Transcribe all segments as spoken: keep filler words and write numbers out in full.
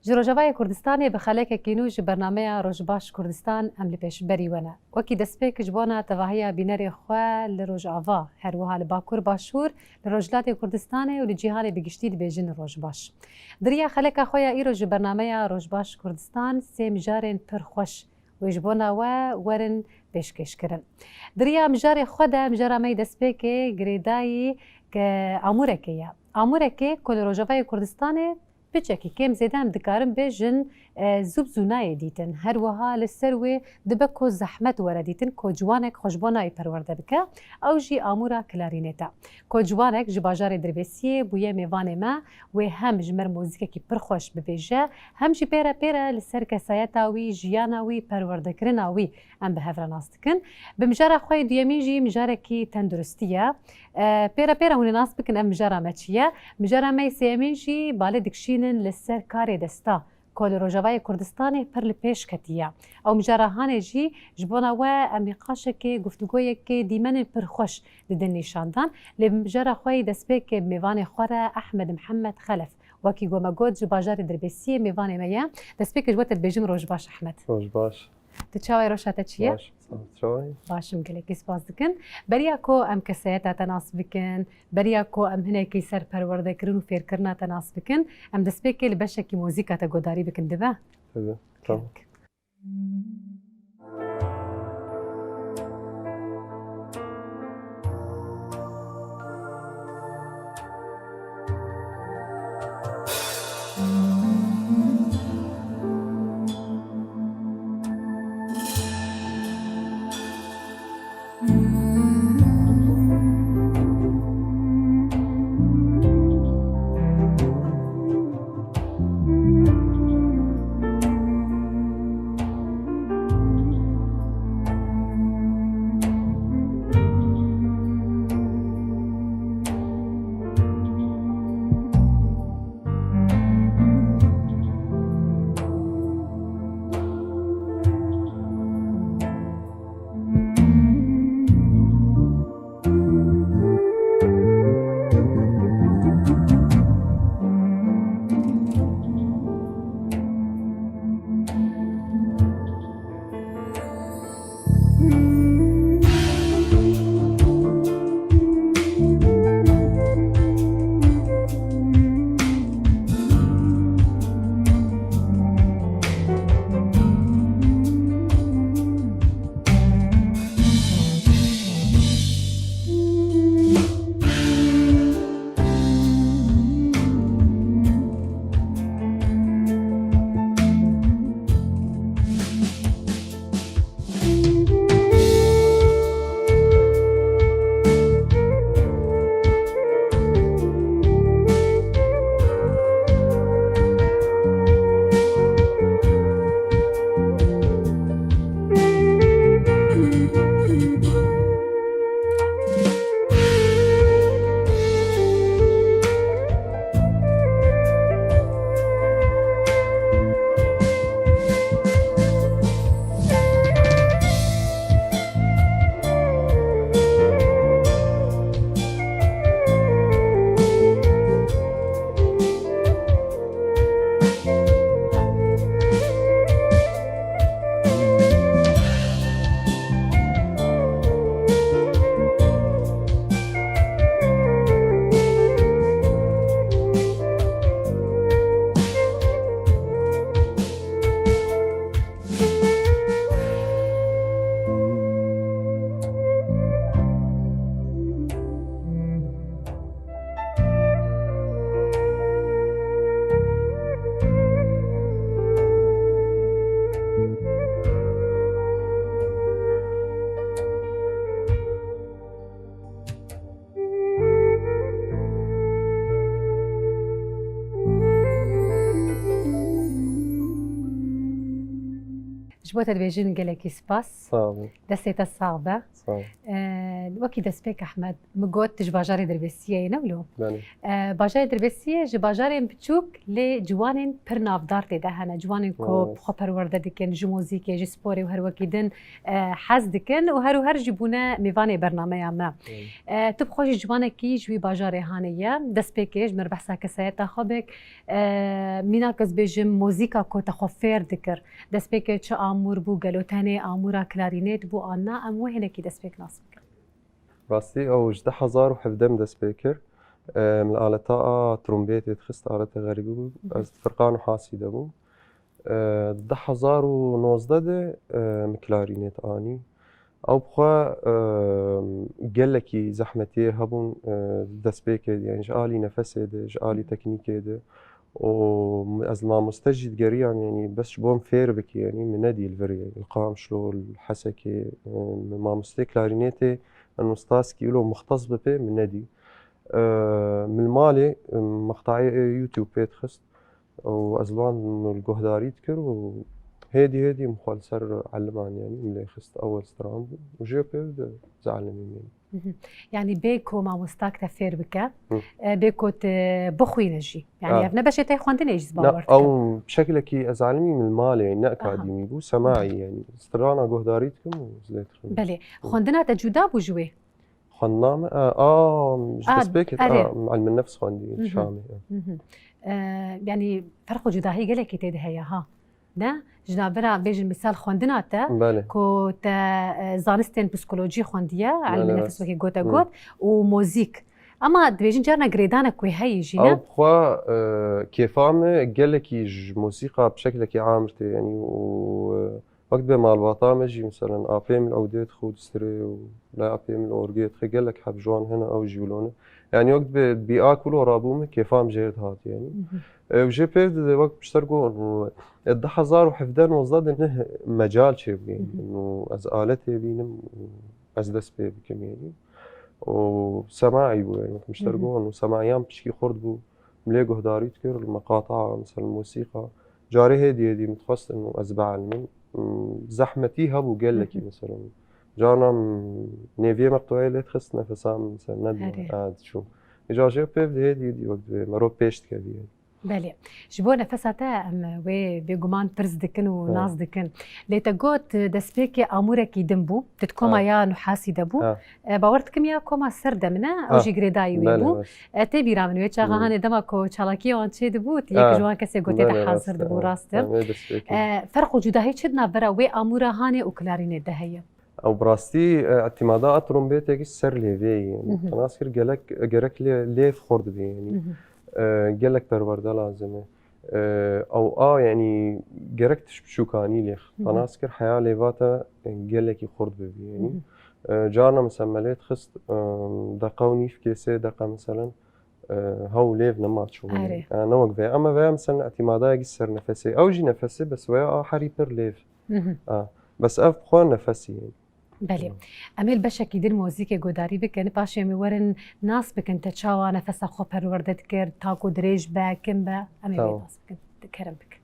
Ji Rojavayê Kurdistanê bi xelekekî nû ji bernameya Rojbaş Kurdistan em li pêşberî we ne. Wekî destpêk ji bona tevahiya bînerê xwe li Rojava, her wiha li Bakur Başûr, li Rojhilatê Kurdistanê û li cîhanê bi giştî dibêjin rojbaş. Di riya xeleka xwe ya îro ji bernameya Rojbaş Kurdistan sê mijarên pir xweş wê ji bona we werin pêşkêşkirin. Di riya mijarê xwe de, mijara me yê destpêkê girêdayî ke Amûrekê ye. Amûrekê ku li Rojavayê Kurdistanê piçekî kêm zêde em dikarin bêjin, e, zû bi zû nayê dîtin. Her wiha li ser wê dibe ku zehmet were dîtin ku ciwanek xwe ji bona wî perwerde bike. Ew jî amûra klarînêt e. Ku ciwanek ji bajarê Dirbêsiyê bûye mêvanê me, wê hem ji me re muzîkekî pir xweş bibêje, hem jî pê re pê re li ser kesayeta wî, jiyana wî, perwerdekirina wî em bi hev re nas dikin. Bi mijara xwe yê duyemîn jî mijarekî tenduristî ye. E, pê re pê re hûn ê nas bikin ev mijara me çi ye. Mijara me yê sêyemîn jî balê dikişînin li ser karê desta ku li Rojavayê Kurdistanê pir li pêş ketiye. Ew mijara hanê jî ji bona we em nîqaşekê, guftûgoyekê dîmenên pir xweş didin nîşandan. Lê bi mijara xwe yê destpêkê bi mêvanê xwe re Ehmed Mihemed Xelef, wekî ku me got ji bajarê Dirbêsiyê mêvanê me ye. Destpêkê ji we te dibêjim roj baş Ehmed. Roj baş. Tu çawa yî, roja te çi ye? Baş, sağ ol. Çawa yî? Baş im, gelekî spas dikin. Beriya ku em kesayeta te nas bikin, beriya ku em hinekî ser perwerdekirin û fêrkirina te nas bikin, em destpêkê li beşekî muzîka te guhdarî bikin, dibe? Dibe, tamam. Gelek. Ji bo te dibêjin gelekî spas. Sağ olun. Destê te sax be. Sağ olun. Ee, Wekî destpêk Ehmed, min got tu ji bajarê Dirbêsiyê yî, ne wilo? Belê. E, bajarê Dirbêsiyê ji bajarên biçûk lê ciwanên pir navdar tê de hene. Ciwanên ku Evet. xwe perwerde dikin, ji muzîkê, ji sporê û her wekî din e, hez dikin û her û her jî bûne mêvanê bernameya me. Evet. E, tu bi xwe jî ciwanekî ji wî bajarê hanê ye. Destpêkê ji min re behsa kesayeta xwe bik. E, mînak ez bêjim muzîka ku te xwe fêr dikir. Destpêkê çi amûr bû, gelo tenê amûra klarînêt bû an na? Em wê hinekî destpêk nas bikin. Rastî ew ji du hezar û hevdeh min dest pê kir. Em, li aleta a trombêtê dixist, aleta xerîbî bû. Ez di Firqan û Hasî de bûm. E, du hezar û nozdeh de, e, min klarînêt anî. Ew bi xwe, e, gelekî zehmetiyê hebûn, e, destpêkê, yani ji alî nefesê de, ji alî teknîkê de. û ez mamoste jî digeriyam, yanî bes ji bo min fêr bikî, yanî min nedî li vir, li Qamişlo, li Hesekê, min mamoste klarînetê, en ustaz ki îlo muxtes bibe, min nedî. Min li malê, meqtayê YouTube pê dixist û ez li wan li guhdarî dikir û hêdî hêdî min xwe li ser eliman, yanî min lê xist, ewel stran bû û jê pê de ez elimî min. Yanî bê ku mamostak te fêr bike, Hı. e, bê ku tu bixwîne jî. Yanî Ha. ev ne beşê te xwendinê jî Na, bawer dikim. Ew bi şeklekî ez elimî min li malê ne akademî bû, semaî, yanî strana guhdarî dikim û ez lê dixim. Belê. Xwendina te cuda bû ji wê? Xwendina me, a, a, ji A, destpêkê, erê. A, ilmin nefs xwendî, Hı hı. Şamê. A. Hı hı. E, yanî ferq û cudahî gelekî tê de heye ha. Ne? Ji navbera bêjin misal xwendina te Belê. ku te e, zanistên psikolojî xwendiye, Belê, ilmin rast. nefs wekî gote Hı. got û muzîk. Ama dibêjin carna girêdanek wê heyî jî Ew ne? bi xwe, e, kêfa me gelekî ji muzîka bi şeklekî amir tê, yanî û, e, wek dibê malbata me jî, meselen, apê min ew dê dixwe û distirê û la apê min orgê dixe, gelek heb ji wan hene ew jî wilo ne. Yanî wek dibê bîa kulo rabû me, kêfa min jê dihat, yanî. Hı hı. E, û jê pê de wek pişter got, e, du hezar û hevdeh nozdeh de ne mecal çêbû, yanî. Hı hı. Û ez aletê bînim û ez dest pê bikim, yanî. û semaî bû, yanî wek min ji te re Hı hı. got, û semaiyan pişkî xurt bû. Min lê guhdarî dikir, li meqata, mesela musîqa. Carê hêdî hêdî min dixwest û ez bielmim. Zehmetî hebû gelekî, Hı hı. Mesela. Carna nêviyê meqtoyê lê dixist, nefesa min, mesela, nedima, Erê. ez diçûm. Îca jê pê de hêdî hêdî wek divê mero pêş dikevî, yanî. Belê. Ji bo nefesa te em wê bêguman pirs dikin û Ha. nas dikin. Lê te got, destpêkê amûrekî din bû, tu di koma Ha. ya Nuhasî de bû. Ha. E, bawer dikim ya koma ser de min e, ew Ha. jî girêdayî wê Belê, bû. rast. E, tê bîra min wê çaxa Hmm. hanê dema ku çalakiyê wan çê dibû, tu yek Ha. ji wan kesê gotê Belê, de rast hazir e, dibû, ha. rast e. Em ê destpêkê. E, ferq û cudahî çi di navbera wê amûra hanê û kilarînê de heye? Ew bi rastî, e, îtîmada a trombêtekî ser lêvê ye. Mhm. Te nas kir gelek, gerek lê, lêv xurt bê, yanî. Mhm. E, gelek perwerde lazim e. E, ew a, yanî, gerek tişt biçûkanî lêx. Mhm. Te nas kir heya lêva te, e, gelekî xurt bibî, yanî. Mhm. E, carna, mesela, me lê dixist, e, deqa û nîvkê, sê deqa, meselen, e, hew lêv nema çû. Erê. E, ne wek vê. Ama vê, mesela, îtîmadayekî ser nefesê. Ew jî nefesê, bes wê a herî pir lêv. Mhm. A, bes ev bi xwe nefesî ye. Belê. Em ê li beşekî din mozîkê guhdarî bikin, paşê em ê werin nas bikin te çawa nefesa xwe perwerde dikir, ta ku dirêj be, kim be, em ê vê Tamam. nas bikin. Kerem bikin.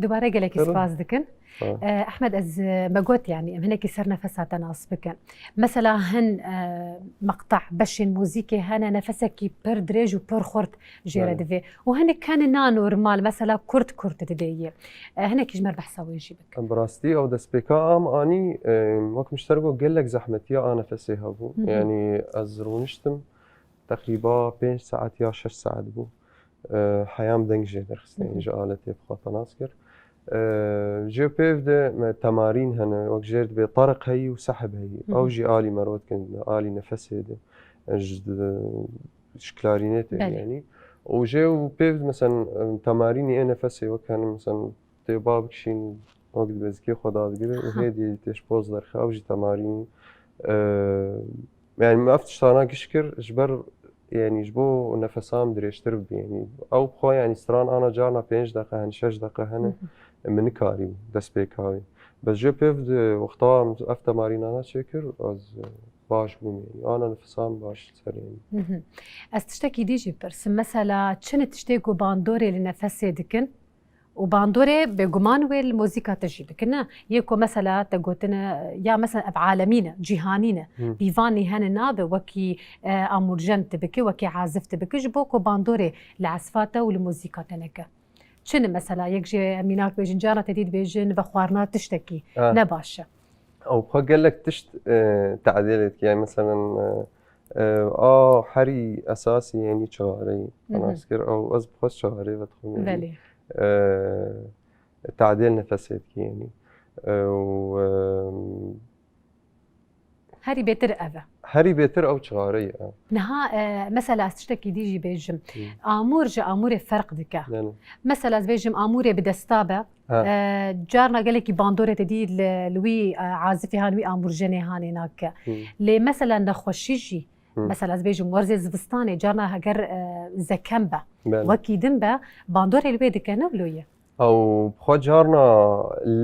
Dubare gelekî Kerem. spas dikin. Sağ ol. Eh, Ehmed, ez, eh, me got, yanî, em hinekî ser nefesa te nas bikin. Mesela hin, eh, meqta, beşên muzîkê hene, nefesekî pir dirêj û pir xurt jê re Belê. divê. Û hinek hene na normal, mesela kurt kurt didê yê. Eh, hinekî ji me re behsa wê jî bikin. Bi rastî ew destpêka em anî, eh, wek min ji te re got gelek zehmetiya a nefesê hebû. Hı hı. Yanî ez rûniştim, teqrîba pênc saet ya şeş saet bû. E, heyam deng jê derxistin, Hı hı. ji aletê bi xwe tenas kir. E, jê pêv de me temarîn hene, wek jêr dibê tereq heyî û sehib heyî. Hı hı. Ew jî alî me re dikin, alî nefesê de, e, ji, ji klarînetê Belê. yanî. Û jê û pêv de, mesela, e, temarînî ê nefesê wek hene, mesela, tê ba bikişîn, wek dibê zikê xwe dadigire û Aha. hêdî tê ji poz derxe, ew jî temarîn. E, yani min ev tiştana giş kir, ji ber, yani ji bo nefesa min dirêjtir bibe. Yani ew bi xwe, yani stran ana carna pênc deqe hene, şeş deqe hene, Hı hı. min nikarî dest pê kavê. Bes jê pêv di wexta min ev temarînana çêkir, ez, e, baş bûm, yani ana nefesa min baş ser, yani. Hı hı. Ez tiştekî dî jî pirsim. Mesela çi ne tiştê ku bandorê li nefesê dikin? Û bandorê bêguman wê li muzîka te jî bikin, ne? Yê ku mesela te gotine, ya mesela ev alemî ne, cîhanî ne. Hı. Pîvanî hene nabe wekî, e, amûrjen tu bike, wekî azif tu bike, ji bo ku bandorê li esfa te û li muzîka te neke. Çi ne mesela, yek jê em mînak bêjin, carna te dî dibêjin, vexwarina tiştekî Ha. ne baş e. Ew xwe gelek tişt, e, tedêl dike. Yani, meselen, e, e, a herî esasî, yani, çixareyî Hı hı. nas kir. Ew ez bi xwe çixareyê vedixwim, yani. Belê. E, tedêl nefesê dike, yani. E, û, e, Herî bêtir ev e. Herî bêtir ew çixareyî e. Niha, e, mesela ez tiştekî dî jî bêjim. Hı. Amûr ji amûrê ferq dike. Yani. Mesela ez bêjim amûrê bi desta be, Ha. E, carna gelekî bandorê te dî li, li wî, e, azifê han wî amûrjenê hanê nake. Hı. Lê mesela nexweşî jî, Hı. mesela ez bêjim werzê zivistanê, carna heger, e, zekem be, Belê. wekî din be, bandorê li wê dike, ne wilo ye? Ew bi xwe carna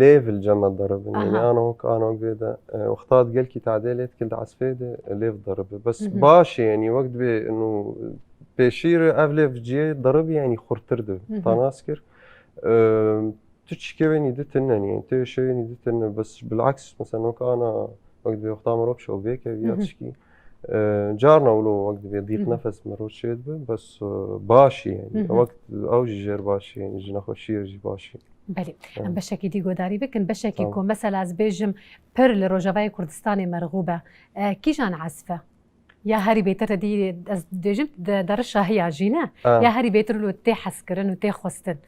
lêv li cem me diribin. Aha. Yani ana wek, ana wek vê de, e, wexta gelkî tadê lê dikil di esfê de lêv diribi. Bes Hı hı. baş e, yani wek dibê inu pêşî re ev lêv ciyê diribi, yani xurtir dibi. Hı hı. Ta nas kir. E, Tu çîkê wê nî di tune, yani, tu êşê wê nî di tune, bes bilaks, mesela, wek ana, wek dibê wexta mirov şovbêk e, ya Hı hı. tişkî, e, carna wilo wek dibê dîq Hı hı. nefes mirov çêdibe, bes, e, baş e, yani. Hı hı. Wek ew jî jêr baş e, yani, ji nexweşiyê jî baş e. Belê. Evet. Em beşekî dî godarî bikin, beşekî Tamam. ku, mesela, ez bêjim, pir li Rojavayê Kurdistanê merxûb e. E, kîjan esf e? Ya herî bêtir te dî, ez dibêjim, de, deri şahiya jî ne? Ha. Ya herî bêtir wilo tê hezkirin û tê xwestin?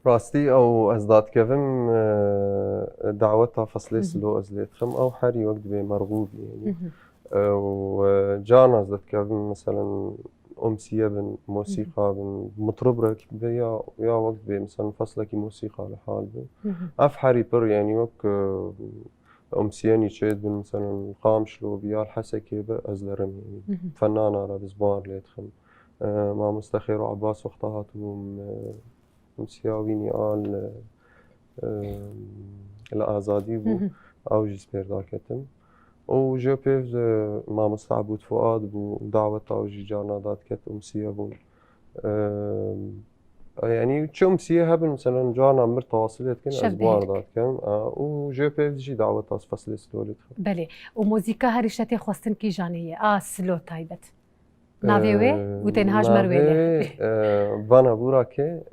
Rastî, ew ez dadikevim, e, daweta feslê Hı hı. silo ez lê dixim, ew herî wek dibê merxûb, yani. Hı hı. E, û, e, carna ez dadikevim, meselen, umsiye bin, Hı hı. mosîqa bin, mitrib re be ya, ya wek dibê, meselen, feslekî mosîqa li hal be. Hı hı. Ev herî pir, yani, wek, e, umsiyenî çê dibin, meselen, Qamişlo bi ya li Hesekê be, ez lerim, yani. Hı hı. Fennana re bi zibar lê dixim. E, mamoste Xêro Abbas wexta hatibûm, e, Em siya wînî a li, em, li Azadî bû, Hı hı. ew jî spêr daketim. Û jê pêv de mamoste Ebûd Fuad bû, daweta ew jî carna dadiket, em siya bûn. Em, yanî çi em siya hebin, meselen, carna mir tewasilê dikin, Şev ez wan dihêk. dadikem. A, û jê pêv jî daweta ez feslê silolê dixim. Belê. Û muzîka herî şetê xwestin kîjanê ye? A silo taybet. Navê wê û tênha ji me re wê lê. Navê, e, Vana Bûrakê.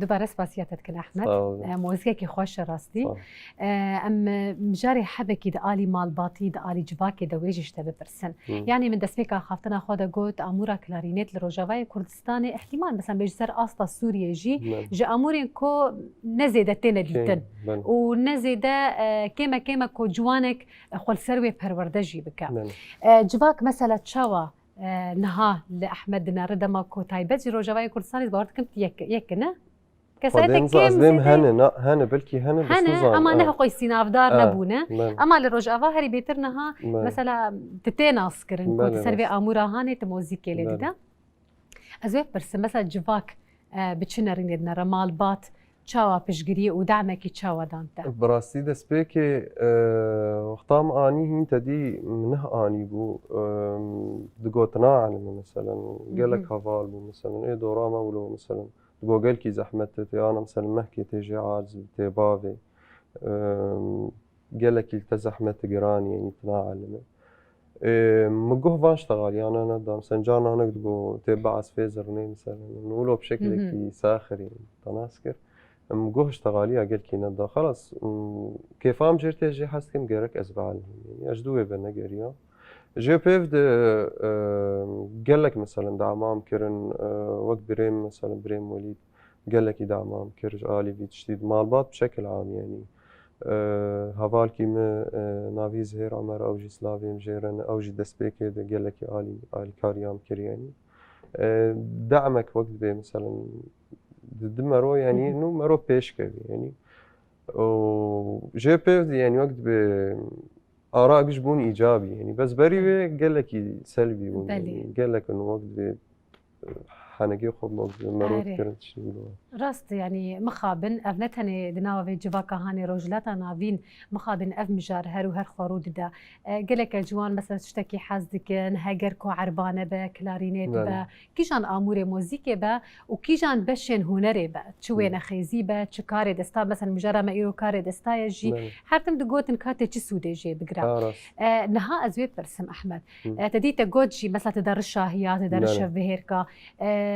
Dubare spasiya te dikin Ehmed. Sağ ol. E, mozîkekî xweş e rastî. Sağ ol. E, em, e, mijarê hebekî di alî malbatî, di alî civakê de wê jî ji te bipirsin. Hı. Yanî min destpêka axaftina xwe de got, amûra klarînêt li Rojavayê Kurdistanê, ihtimal, mesela, bê ji ser asta Sûriyê jî, Belê. ji amûrên ku ne zêde têne Kêm, dîtin. belê. Û ne zêde, e, kême kême ku ciwanek, e, xwe li ser wê perwerde jî bike. Belê. E, civak, mesela, çawa, e, niha li Ehmed dinere, dema ku taybet jî Rojavayê Kurdistanê, bawer dikim tu yek, yek ne? Kesayetê Xwedê niza, kêm ez lêm zêde hene, na, hene, belkî hene, bes Hene, nizam, ama ne e. hiqoy sînavdar E, nebûne. belê. Ama li Rojava herî bêtir niha, Belê. mesela, tu tê naskirin, ku Belê, tu ser vê rast. amûra hanê, tu mozîkê lê Belê. dide. Ez wê pirsim, mesela, civak, e, bi çi nerînê dinere, malbat çawa piştgiriyê û demekî çawa dan te? Bi rastî destpêkê, e, wexta min anî hîn te dî min neh anî bû, e, digotina elime, meselen, Hı hı. gelek heval bû, meselen, ê dora me wilo, meselen, digo gelkî zehmet tê, tê ana, meselen, mehkê tê jê aciz bî, tê bavê. E, gelekî li te zehmet giranî, yanî tina elime. Ê, min guh van ştexaliyana neda. Mesela, carna hinek digo, tê biesfê zirnê, mesela. Min wilo bi şekilekî Hı hı. saxirî te nas kir. Min guh ştexaliya gelkî neda. Xelas, m, kêfa min jêr tê jê hez dikim, gerek ez bielmim. Yanî, ez ji dû wê venegeriya. Jê pêv de, e, gelek, mesela, dama min kirin, e, wek birêm, mesela, birêm Welîd. Gelekî dama min kir ji alî vî tiştî. Malbat bi şekil am, yanî. E, hevalkî min, e, navî Zihêr Omer, ew jî slavê min jê re ne, ew jî destpêkê de gelekî alî, alîkariya min kir, yanî. E, demek wek dibê, meselen, di, di mero, yanî, Hı hı. nû mero pêş kevî, yanî. Û jê pêv de, yanî, wek dibê ara giş bûn îcabî, yanî. Bes berî wê gelekî selbî bûn, Belê. yanî. Gelek in wek dibê henekê xwe bi merot Erê. kirin tiştî wilo. Rast, yanî mixabin, ev ne tenê di nava vê civaka hanê Rojhilata Navîn, mixabin ev mijar her û her xwe rû dide. E, geleke ciwan, mesela, tiştekî hez dikin, heger ku erbane be, klarînêt Belê. be, kîjan amûrê mozîkê be û kîjan beşên hunerê be, çi Hı. wênexêzî be, çi karê desta, mesela, mijara me îro karê desta ye jî, Belê. her tim digotin ka tê çi sûdê jê bigre. Ha, rast. E, niha ez wê pirsim, Ehmed. Hı. E, te dî te got jî, mesela, te de rişahiya, te de Belê. rişevbihêrka. E,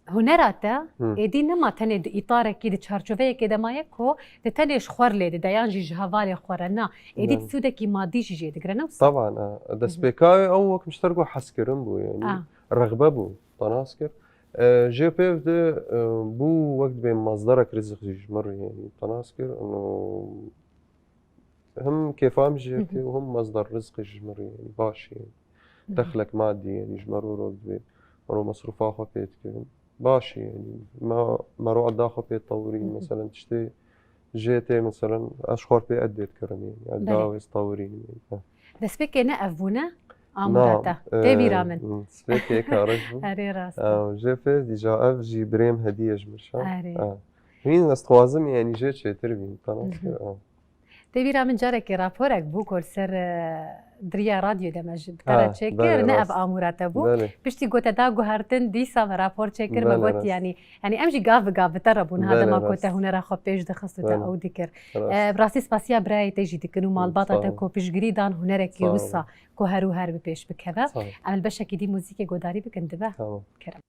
hunera te Hı. êdî nema tenê di îtarekî, di çarçoveyekê de maye ku di tenê ji xwe re lê dide yan jî ji hevalê xwe re. Na, êdî Belê. sûdekî madî jî jê digire, ne wisa? Taban, e, Hı hı. destpêka wê ew wek min ji te re got hezkirin bû, yanî A. rexbe bû, te nas kir. E, jê pêv de, e, bû wek dibê mazderek rizq jî ji min re, yanî, te nas kir. Û Him kêfa min jê Hı hı. tê û him masdar rizqê ji min re, yanî baş e. Hı hı. Dexlek madî, yanî ji me re wek dibê, me re mesrûfa xwe pê dikirin. Baş e, yanî me, me re eda xwe pê tewirîn, Hı hı. meselen tiştê jê tê, meselen ez ji xwe pê edê dikirim, yanî Belê. eda wê ez tewirînim, yanî. Heh. Destpêkê ne ev bûne? Amûra Na, te. Tê bîra min. e, destpêkê êka reş bû. Erê rast e. E, jê pê dîca ev jî birêm hediye ji min şa. Erê. E. Hîn ez dixwazim, yanî jê çêtir bîn, te nas Hı hı. kir, e. Tê bîra min carekê raporek bû ku li ser, e, diriya radyoyê de me ji, bi te re Ha, çêkir, belê, ne ev rast. amûra te bû. Belê. Piştî ku te da guhertin, dîsa me rapor çêkir, me Belê, got, rast. yanî, yanî em jî gav bi gav bi te re bûn, ha Belê, dema ku rast. te hunera xwe pêş dixist û te Belê. ew dikir. Rast. E, bi rastî spasiya birayê te jî dikin û Hı, malbata sağ te ol. ku piştgirî dan hunerekî Sağ ol. wisa ku her û her bi pêş bikeve. Sağ ol. Em li beşekî dî muzîkê godarî bikin, dibe. Tamam. Kerem.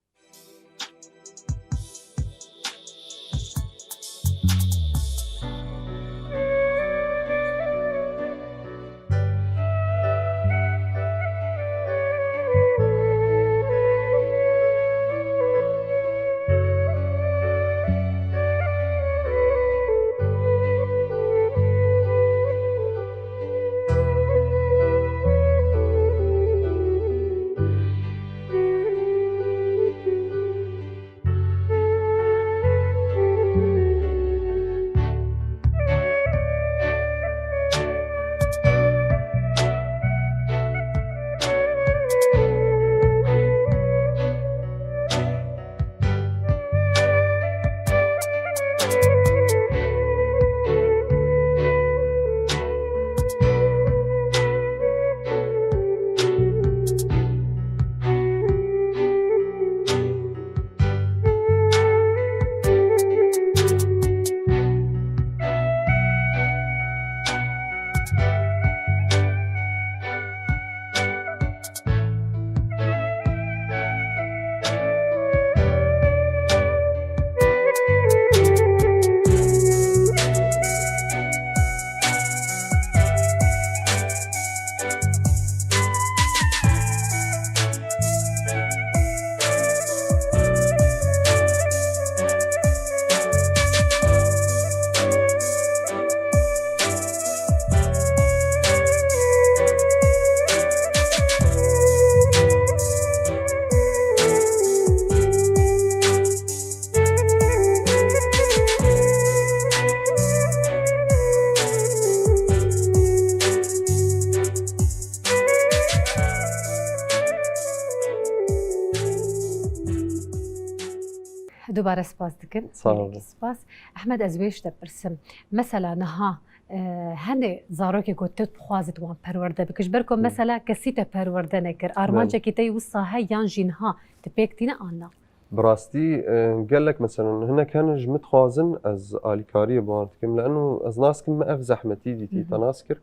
Bare spas dikim. Sağ ol. Gelekî spas. Ehmed, ez wê ji te pirsim. Mesela niha, e, hene zarokê ku tu dixwazit wan perwerde bikir. Ji ber ku mesela kesî te perwerde nekir. Armancekî te yê wisa heye yan jî niha tu pêk tîne an na? Bi rastî, e, gelek, meselen, hinek hene ji min dixwazin ez alîkariyê bi wan dikim. Li eno ez nas dikim min ev zehmetî dîtî, te nas kir.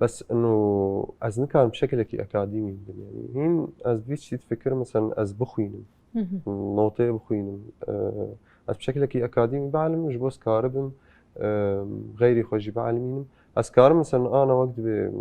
Bes eno ez nikarim bi şekilekî akademî bidim. Yanî hîn ez vî tiştî difikirim, meselen, ez bixwînim. Noteyê bixwînim, e, ez bi şekilekî akademî bielimin, ji bo ez karibim, e, xeyrî xwe jî bielimînim. Ez karim, meselen, ana wek dibê,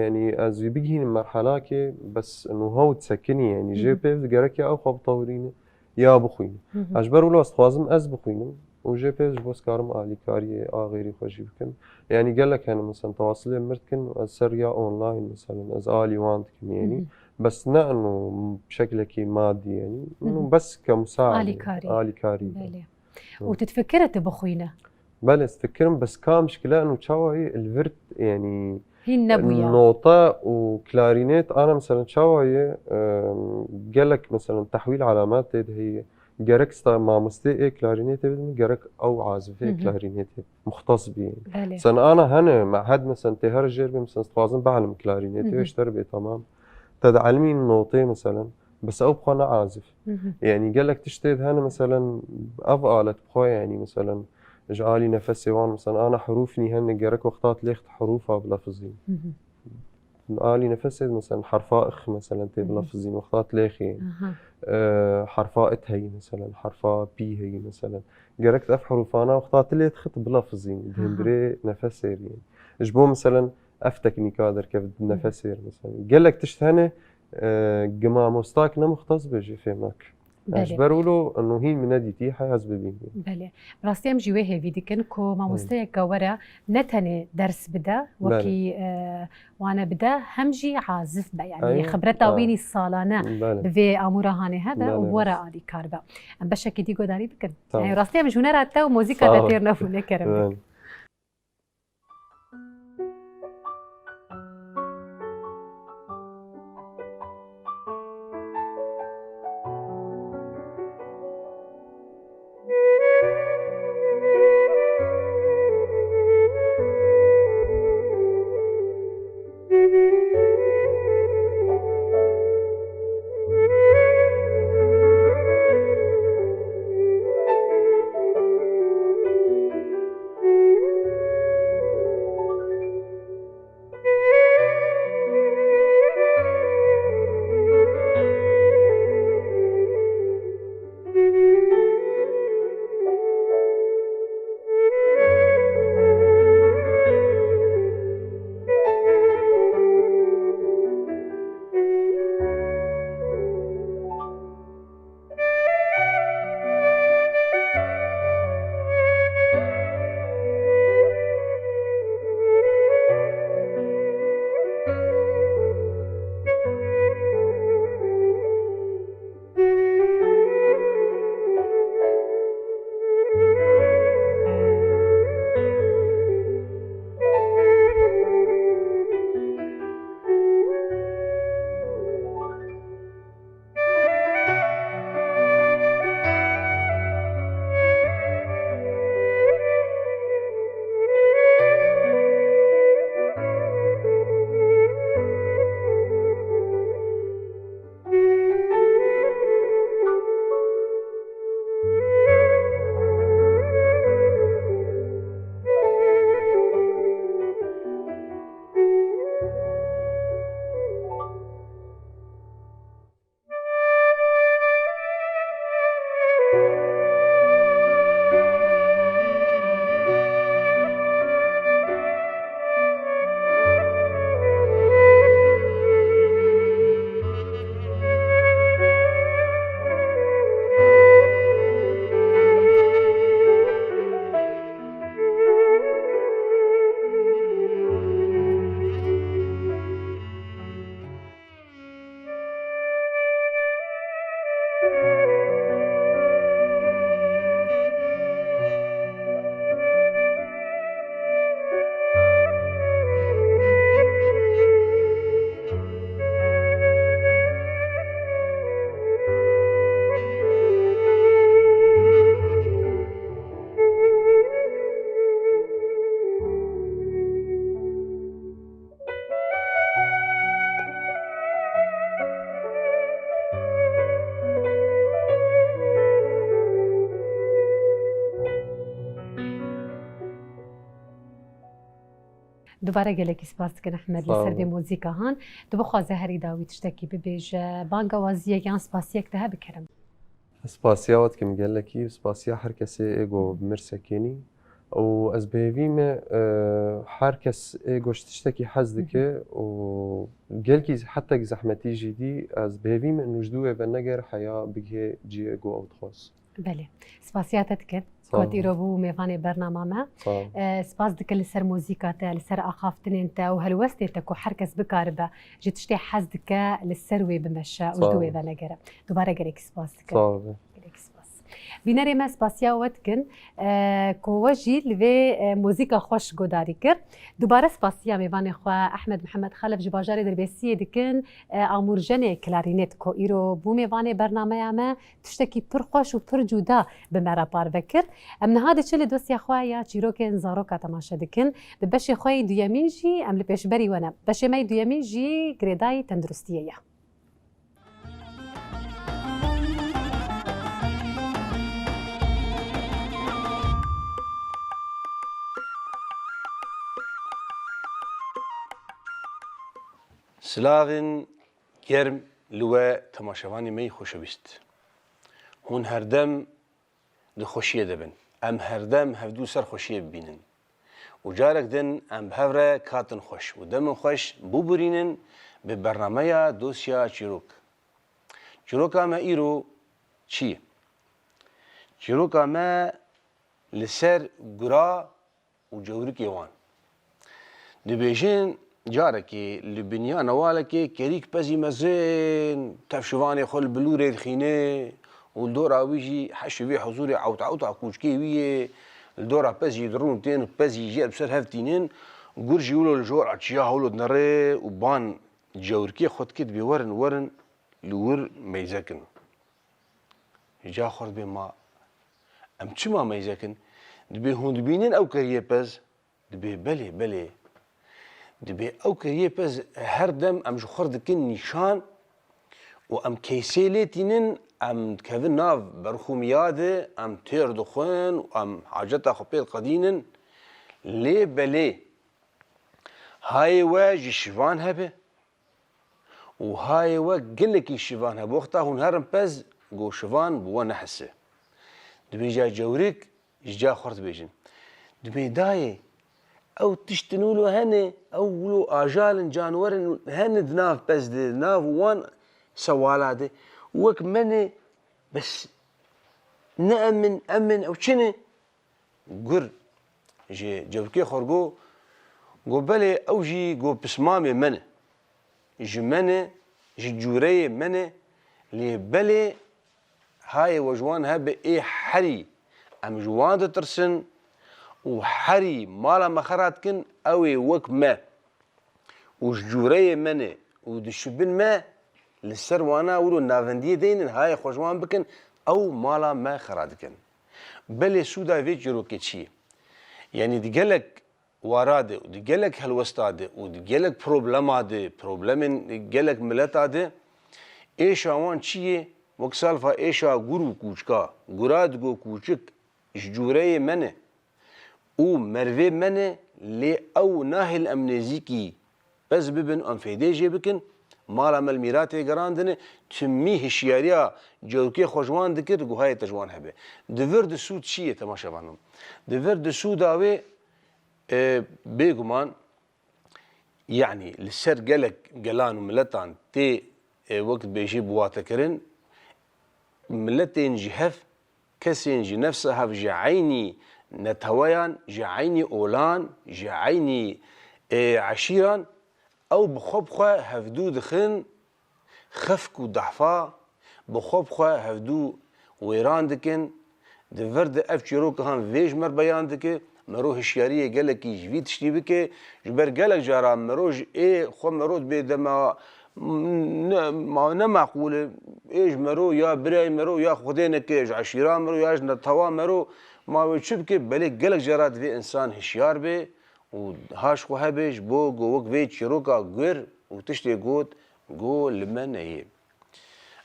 yanî ez wî bigihînim merhelakê, bes niha û disekinî, yanî jê pêv digerek ya ew xwe bitewirîne, ya bixwîne. Ez ji ber wilo ez dixwazim ez bixwînim û jê pêv ji bo ez karim alîkariyê a xeyrî xwe jî bikim. Yanî gelek hene, meselen, tewasilê min dikin, ez ser ya online, meselen, ez alî wan dikim, yanî. Bes ne eno bi şekilekî madî, yanî. Eno bes ke musaade. Alîkarî. Alîkarî. Belê. Û tu difikire tu bixwîne? Belê, ez difikirim, bes ka mişkile eno çawa ye, li vir, yanî, Hîn nebûye. Nota û klarînet, ana, meselen, çawa ye, e, gelek, meselen, tehwîl alamet tê de heye. Gerek sta mamostê ê klarînetê bidin, gerek ew azifê klarînetê muxtes bî. Belê. Sen ana hene, mehed, meselen, tê here jêr bê, meselen, dixwazin bielimin klarînetê, ji te re bê temam. Te dielimîn notê, meselen, bes ew bi xwe ne azif. Yanî gelek tiştê de hene, meselen, ev alet bi xwe, yanî, meselen, ji alî nefesê wan, meselen, ana hurûf nî hene, gerek wexta tu lêx tu hurûfa bilefizîn. Alî nefesê de, meselen, herfa ix, meselen, tê bilefizîn, wexta tu lêxî. E, herfa it heyî, meselen, herfa pî heyî, meselen. Gerek tu ev hurûfana wexta tu lê dixit bilefizîn, di hundirê nefesê rî. Ji bo, meselen, ev teknîka derkevit di nefesê re, meselen. Gelek tişt hene, e, gi mamostak ne muxtes be jê fêm nake. Ez ji ber wilo eno hîn min nedîtî, hey ez bibînim. Belê. Rastî em jî wê hêvî dikin ku mamosteyeke were ne tenê ders bide, wekî, e, wane bide, hem jî azif be. Yanî xibreta wî nî salane bi vê amûra hanê hebe û were alîkar be. Em beşekî dî guhdarî bikin. Yanî rastî em ji hunera te û muzîka te têr nebûne, kerem. Dubare gelekî spas dikin Ehmed li Sağ ser vê olun. Muzîka han. Tu bixwaze herî dawî tiştekî bibêje, bangawaziyek yan spasiyek te hebe kerem. Spasiya we dikim gelekî, spasiya her kesê ê go bi mir sekinî. Û ez bi hêvî me, e, her kes ê go ji tiştekî hez dike û gelkî hetek zehmetî jî dî, ez bi hêvî me nûjdû wê veneger heya bigihê cihê go ew dixwaz. Belê. Spasiya te dikin. Sağ ol. Ku îro bû mêvanê bernama me. Sağ ol. E, spas dikin li ser muzîka te, li ser axaftinên te û helwestên te ku her kes bikaribe ji tiştê hez dike li ser wê bimeşe û ji Sağ ol. Wê venegere. Dubare gelekî spas dikin. Sağ ol. Gelekî spas. Bînerê me spasiya we dikin, e, ku we jî li vê, e, muzîka xweş gudarî kir. Dubare spasiya mêvanê xwe Ehmed Mihemed Xelef ji bajarê Dirbêsiyê dikin, e, amûrjenê klarînet ku îro bû mêvanê bernameya me. Tiştekî pir xweş û pir cuda bi me re parve kir. Em niha diçin li dosya xwe ya çîrokên zaroka temaşe dikin. Bi beşê xwe yê duyemîn jî em li pêşberî we ne. Beşê me yê duyemîn jî girêdayî tenduristiyê ye. Silavên germ li we temaşevanê me yî xoşewîst. Hûn herdem di xweşiyê de bin. Em herdem hevdû ser xweşiyê bibînin. Û carek din em bi hev re katin xweş û demên xweş bibûrînin bi bernameya Dosya Çîrok. Çîroka me îro çi ye? Çîroka me li ser gura û cewrikê wan. Dibêjin, carekê li binya newalekê kerîk pezî mezin tev şivanê xwe li bilûrê dixîne û li dora wî jî heşivê huzûrê ewt ewta kûçkê wî yê, li dora pezî dirin û tên pezî jê bi ser hev tînin, gur jî wilo li jora çiya hewlo dinere û ban cewrikê xwe dike, dibê werin, werin li wir meyze kin. Ji ca xwe dibê ma em çima meyze kin? Dibê hûn dibînin ew keriye pez? Dibê belê, belê. Dibê ew keriye pez her dem em ji xwe dikin nîşan û em keysê lê tînin, em dikevin nav berxûmiya de, em têr dixwin û em haceta xwe pê diqedînin. Lê belê, hayê we ji şivan hebe. Û hayê we gelekî şivan hebe. Wexta hûn herin pez, go şivan bi we nehise. Dibêje cewrik, ji ca xwe re dibêjin. Dibê dayê, ew tiştin wilo hene, ew wilo ajal in, caniwer in, hene di nav pez de, di nav wan sewala de. Wek me ne, bes ne em in, em in, ew çi ne? Gur ji cewrikê xwe re got, got, belê, ew jî, got, pismamê me ne. Ji me ne, ji cûreyê me ne, lê belê hayê we ji wan hebe ê herî em ji wan ditirsin û herî mala me xera dikin, ew ê wek me û ji cûreyê me ne û dişibin me, li ser wana wilo navendiyê deynin, hayê xwe ji wan bikin, ew mala me xera dikin. Belê sûda vê çîrokê çi ye? Yanî di gelek wara de û di gelek helwesta de û di gelek problema de, problemên gelek mileta de, êşa wan çi ye? Wek salfa êşa gur û kûçka, gura digo kûçik ji cûreyê me ne û mervê me ne, lê ew nahêl em nêzîkî pez bibin, em fêdê jê bikin. Mala me li mîra tê gerandine, timî hişyariya cewrikê xwe ji wan dikir, guhayê te ji wan hebe. Di vir di sûd çi ye temaşevanan? Di vir di sûda wê, e, bêguman, yanî li ser gelek gelan û miletan tê, e, wek dibêjî biwatekirin, miletên ji hev, kesên ji nefsa hev, ji eynî neteweyan, ji eynî olan, ji eynî, ê, eşîran, ew bi xwe bi xwe hevdû dixin xefk û dehfa, bi xwe bi xwe hevdû wêran dikin. Di vir de ev çîroka han vê ji me re beyan dike, mero hişyariyê gelekî ji vî tiştî bike, ji ber gelek cara mero ji ê xwe mero dibê dema ne, ma, ne maqûl e, ê ji mero ya birayê mero ya Xwedê neke, ji eşîra mero ya ji netewa mero, ma wê çi bike? Belê gelek cara divê însan hişyar be û haş xwe hebe ji bo go wek vê çîroka gur û tiştê got, go li me neyê.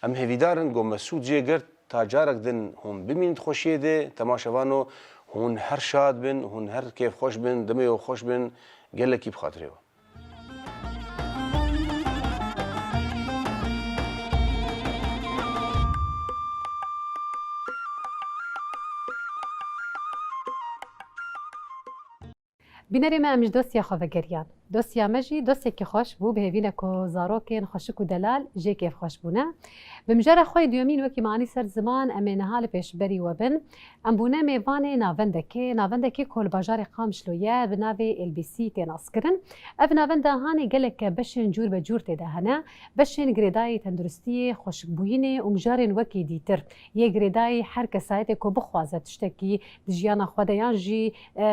Em hêvîdar in go me sûd jê girt, ta carek din hûn bimînin di xweşiyê de, temaşevano, Hûn her şad bin, hûn her kêfxweş bin, demê we xweş bin, gelekî bi xatirê we. Bînerê me, em ji dosya xwe vegeriyan. Dosya me jî dosyekî xweş bû, bi hêvî ne ku zarokên xweşik û delal jê kêfxweş bûne. Bi mijara xwe yê duyemîn wekî me anî ser ziman, em ê niha li pêşberî we bin. Em bûne mêvanê navendekê, navendekê ku li bajarê Qamişlo ye, bi navê L B C tê naskirin. Ev navenda hanê gelek beşên cûr be cûr tê de hene. Beşên girêdayî tenduristiyê, xweşikbûyînê û mijarên wekî dîtir. Yê girêdayî her kesayetê ku bixwaze tiştekî di jiyana xwe de yan jî, e,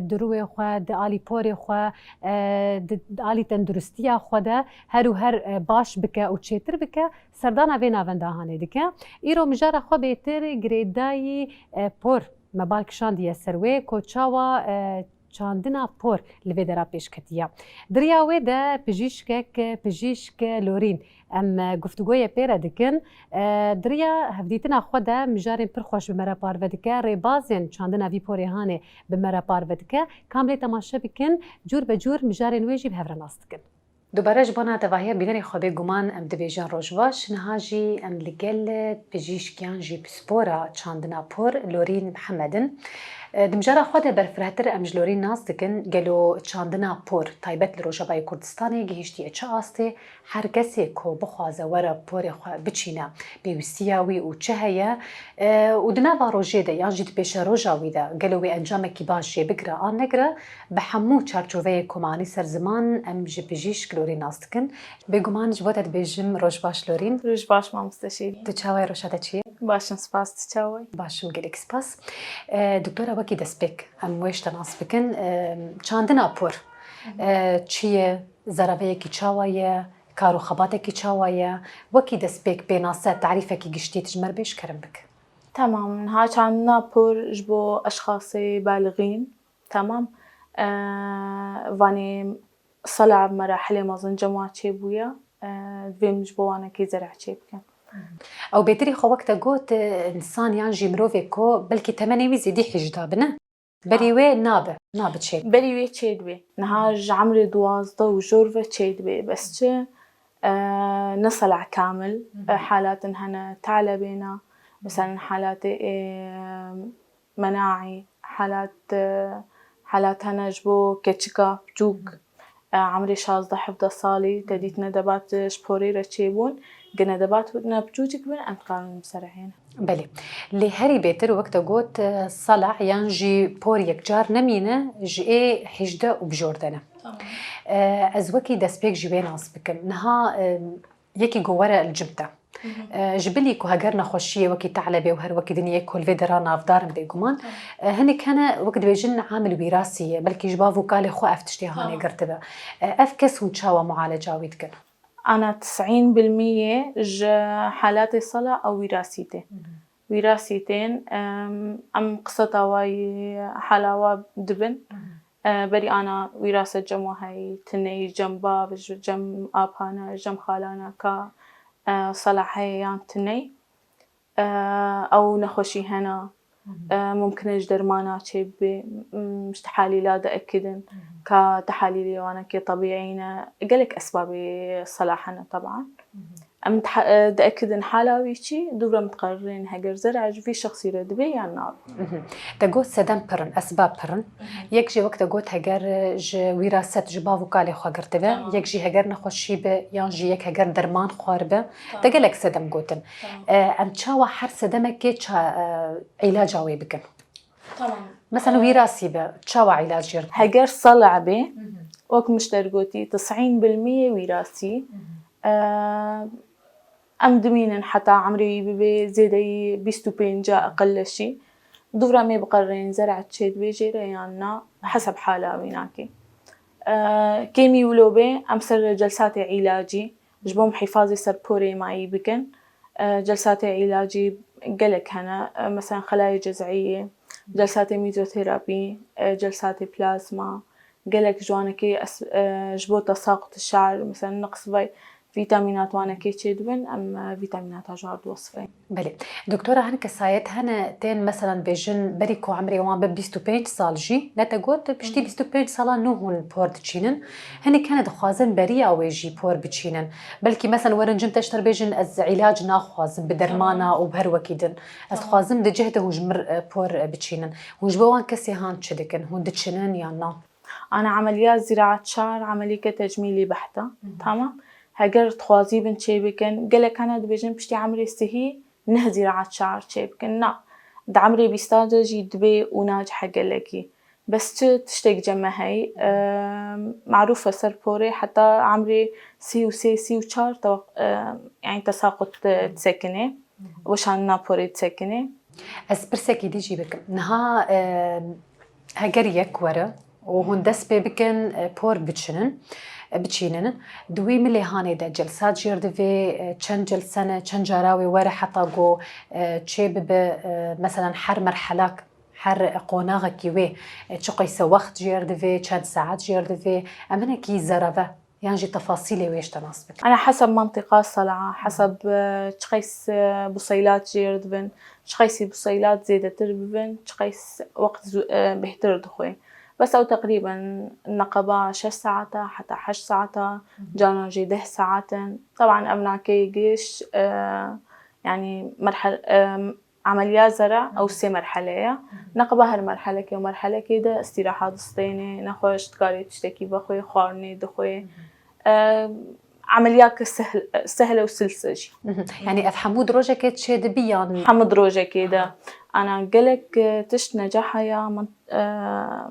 di rûyê xwe, di alî porê xwe, e, di, di alî tenduristiya xwe de her û her, e, baş bike û çêtir bike, serdana vê navenda hanê dike. Îro mijara xwe bêtir girêdayî, e, por me bal kişandiye ser wê ku çawa, e, çandina por li vê dera pêş ketiye. Di riya wê de pijîşkek, pijîşk Lorîn, em guftûgoyê pê re dikin. E, di riya hevdîtina xwe de mijarên pir xweş bi me re parve dike, rêbazên çandina vî porê hanê bi me re parve dike. Kam lê temaşe bikin, cûr be cûr mijarên wê jî bi hev re nas dikin. Dubare ji bona tevahiya bînerê xwe bêguman em dibêjin roj baş. Niha jî em li gel pijîşk yan jî pispora çandina por Lorîn Mihemed in. E, di mijara xwe de berfirehtir em ji Lorîn nas dikin, gelo çandina por taybet li Rojavayê Kurdistanê gihiştiye çi astê? Her kesê ku bixwaze were porê xwe biçîne, pêwîstiya wî û çi heye? E, û di nava rojê de yan jî di pêşeroja wî de gelo wê encamekî baş jê bigire an negire? Bi hemû çarçoveyê ku me anî ser ziman, em ji pijîşk Lorîn nas dikin. Bêguman ji bo te dibêjim roj baş Lorîn. Roj baş mamoste Şêrîn. Tu çawa yî, roja te çi ye? Baş im, spas, tu çawa yî? Baş im, gelek spas. E, doktora, wekî destpêk em wê ji te nas bikin. E, çandina por, e, çi ye? Zaraveyekî çawa ye? Kar û xebatekî çawa ye? Wekî destpêk pênase, tarîfekî giştî tu ji me re bê, ji kerem bike. Tamam, niha çandina por ji bo eşxasê balixîn. Tamam. Eee, vanê sala merahelê mezin cem wan çêbûye. Eee, divê min ji bo wanekî zereh çêbikim. Ew bêtirî xwe wek te got, insan yan jî mirovê ku belkî temenê wî zêdî hîjda bine. Berî wê nabe, nabe çê. Berî wê çêdibê. Niha ji emrê duwazdeh û jor ve çêdibê. Bes çi? Eee, ne sala kamil. Eee, halatin hene talebêna. Mesela halatê, eee, menaî, halat, e, halat hene ji bo keçika biçûk, e, emrê şazdeh hevdeh salî, te dît nedebat, e, ji porê re çêbûn, ge nedebat ne biçûcik bin, em dikarin biserehêne. Belê. Lê herî bêtir, wek te got, e, sala yan jî por yekcar nemîne, ji ê hîjdeh û bijor de ne. Tamam. E, ez wekî destpêk jî wê nas bikim. Niha, e, yekî ku were li cem te. E, ji bilî ku heger nexweşiyê wekî tehlebê û her wekî din yê ku li vê dera navdar in bêguman, e, hinek hene wek dibêjin amil wîrasî ye, belkî ji bav û kalê xwe ev tiştê hanê girtibe. E, ev kes hûn çawa mualeca wî dikin? Ana tisîn bil miyê ji halatê sala ew wîrasî tê. Wîrasî tên, em, em qiseta wayî hala wa dibin. E, berî ana wîraset cem we heyî, tineyî cem bav, ji cem apana, cem xalana ka, e, sala heye yan tiney. E, ew nexweşî hena. E, mumkin e ji dermana çêbibe, m, ji tehalîla diekidin. Ka tehalîlê wanekê tebîî ne. Gelek esbabê sala hene teban. Em diha-, e, diekidin hala wî çî, dû re em diqerirên heger zer'a ji vî şexsî re dibe yan nabe. Mhm. Te got sedem pir in, esbab pir in. Mhm. Yek jî wek te got heger, e, ji wîraset, ji bav û kalê xwe girtibe, tamam, yek jî heger nexweşî be, yan jî yek heger derman xwaribe. Tamam. Te gelek sedem gotin. Tamam. E, em çawa her sedemekê ça-, e, îlaca wê bikin? Tamam. Mesela wîrasî be, çawa îlac jê re? Heger sala be, mhm, wek min ji te re gotî, tisîn bil miyê wîrasî. Mhm. E, em dimînin heta emrê wî bibe zêdeyî bîst û pênc, eqil leşî. Dû re em ê biqerirên zer'a çêdibe jê re yan na, heseb hala wî nake. E, kêmî wilo be, em ser celsatê îlacî, ji bo mihîfazê ser porê mayî bikin. E, celsatê îlacî gelek hene. E, mesela xelayê cez'î ye, celsatê mîzoterapî, e, celsatê plazma, gelek ji wanekê es-, e, ji bo tesaqut şar, mesela neqs vay-, vîtamînat wanekê çêdibin, em, e, vîtamînata ji ard wesfeyê. Belê. Doktora, hin kesayet hene tên, meselan, bêjin berî ku emrê wan bi bîst û pênc sal jî, ne te got, piştî bîst û pênc sala nû hûn por diçînin. Hinek hene dixwazin beriya wê jî por biçînin. Belkî, meselan, werin cin te ji te re bêjin, ez îlac naxwazim bi dermana û bi her wekî din. Ez dixwazim di cih de hûn ji min re, e, por, e, biçînin. Hûn ji bo wan kesê han çi dikin? Hûn diçinin yan na? Ana emeliya zîraet şar emelîke tecmîlî behta. Tamam. Heger dixwazî bin çê bikin, gelek hene dibêjin piştî emrê sihî neh zîraet şar çê bikin. Na. Di emrê bîsta de jî dibê û nacihe gelekî. Bes çi tiştek cem me heyî, e, marûf e ser porê heta emrê sî û sê, sî û çar tewa-, e, yani tesaqut, e, disekine. Weşanina porê disekine. Ez pirsekî dî jî bikim. Niha, e, heger yek were û hûn dest pê bikin, e, por biçinin, e, biçînin, di wî milê hanê de celsa jêr divê, e, çend celse ne, çend cara wê were heta ku, e, çê bibe, e, meselan her merhelak, her qonaxekî wê, e, çi qeyse wext jêr divê, çend saet jêr divê, em hinekî zereve yan jî tefasîlê wê ji te nas bikin. Ana heseb mentiqa sela, heseb, e, çi qeys, e, buseylat jêr dibin, çi qeysî buseylat zêdetir bibin, çi qeys wext zû-, e, bêhtir dixwê. Bes ew teqrîben neqeba şeş saeta heta heşt saeta, caran jî deh saet in. Teban ev nakê giş, e, yani merhel-, e, Emeliya zere ew sê merhele ye. Neqeba her merhelekê û merhelekê de îstîraha distêne, nexweş dikarê tiştekî vexwê, xwarinê dixwê. E, Emeliyake sehl, sehl e û silse jî. Mhm. Yani ev hemû di rojekê çê dibi yan? Hemû di rojekê de. Ana gelek, e, tişt necaha ya men-, e,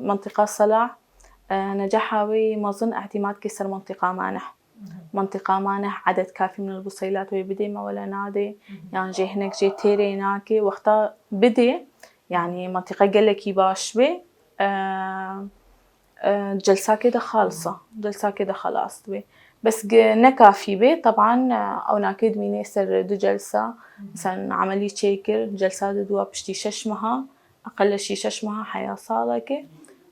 mentiqa sela, e, necaha wê mezin îtîmadkê ser mentiqa maneh. Mentiqa maneh edet kafî min li buseylat wê bidê me wele nadê, yan jê hinek jê têrê nake, wexta bidê, yani mentiqa gelekî baş bê, e, e, celsakê de xalisa, celsakê de xelas dibê. Bes gi-, ne kafî bê, teban, e, ew nakê dimînê ser du celsa, mesela emelî çêkir, celsa di dua piştî şeş meha, eqelle şî şeş meha heya salekê,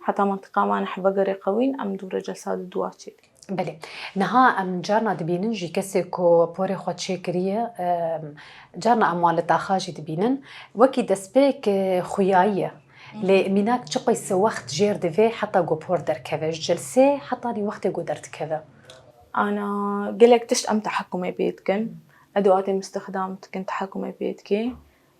heta mentiqa maneh vegerê qewîn, em dûre celsa di dua çêdikî. Belê. Niha em carna dibînin jî kesê ku porê xwe çêkiriye, em, carna em wan li taxa jî dibînin. Wekî destpêk, e, xuyayî ye. Lê mînak çi qeyse wext jêr divê heta ku por derkeve? Ji celsê hetanî wextê ku derdikeve? Ana gelek tişt em tehekumê pê dikin. Edewatê mistixdam dikin, tehekumê pê dikê.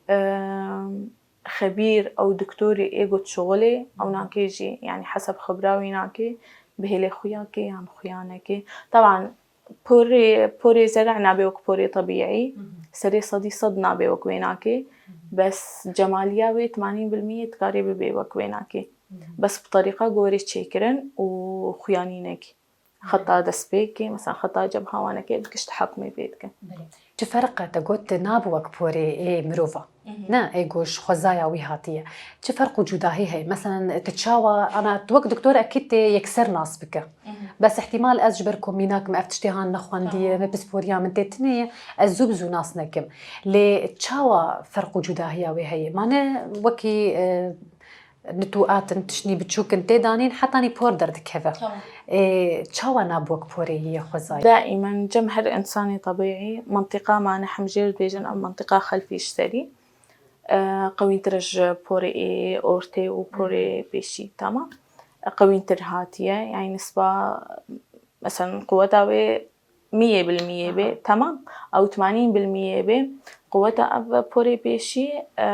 Em, xebîr ew doktorê ê got şixulê, ew nakê jî, yani heseb xibra wî nakê, bihêlê xuya kê yan xuya nekê. Teban porê, porê zere nabe wek porê tebîî, serê sedî sed nabe wek wê nakê. Bes cemaliya wê temanîn bil miyê dikarê bibe wek wê nakê. Bes bi terîqa gorê çêkirin û xuyanînekê. Xeta destpêkê, mesela xeta cebhawanekê, bi gişt hekmê pê dikin. Belê. Çi ferq e, te got nabe wek porê ê mirova. Ne, ê ku ji xwezaya wî hatiye. Çi ferq û cudahî heye? Meselen, tu çawa, ana, tu wek doktor ekîd tê yekser nas bike. Bes îhtîmal ez ji ber ku mînak me ev tiştê han nexwendiye, me pisporiya min tê tinê ye, ez zû bi zû nas nekim. Lê çawa ferq û cudahiya wê heye? Mane wekî, e, nitûat in, tiştî biçûk in tê danîn, hetanî por derdikeve. Tamam. Ê, çawa nabe wek porê yê xwezayî? Daîmen cem her însanê tebîî, mentiqa maneh em jê re dibêjin, ev mentiqa xelfî ji serî. E, qewîntir e ji porê ê ortê û porê pêşî, tamam. E, qewîntir hatiye, yani nisba, meselen, quweta wê miyê bil miyê bê, tamam. Ew temanîn bil miyê bê. Quweta ev porê pêşî, e,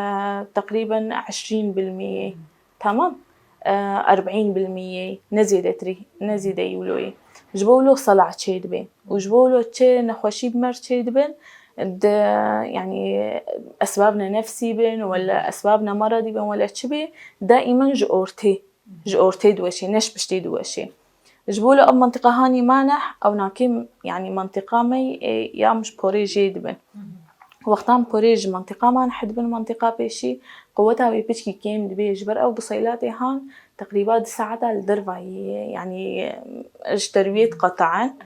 teqrîben eşrîn bil miyê, tamam. E, erbîn bil miyê, ne zêdetirî, ne zêdeyî wilo yê. Ji bo wilo sela çê dibe. Û ji bo wilo çi nexweşî bi me re çê dibin, di, yani, esbabne nefsî bin, wele esbabne meredî bin, wele çi bê, daîmen ji ortê. Ji ortê diweşê, ne ji piştê diweşê. Ji bo li ev mentiqa hanî maneh, ew nakê, yani mentiqa me, e, ya min ji porê jê dibin. Wextan porê ji mentiqa maneh dibin, mentiqa pêşî, quweta wê piçkî kêm dibe, ji ber ew biseylatê han, teqrîba du saeta li derva yê, yani, e, ji terwiyê diqete'in.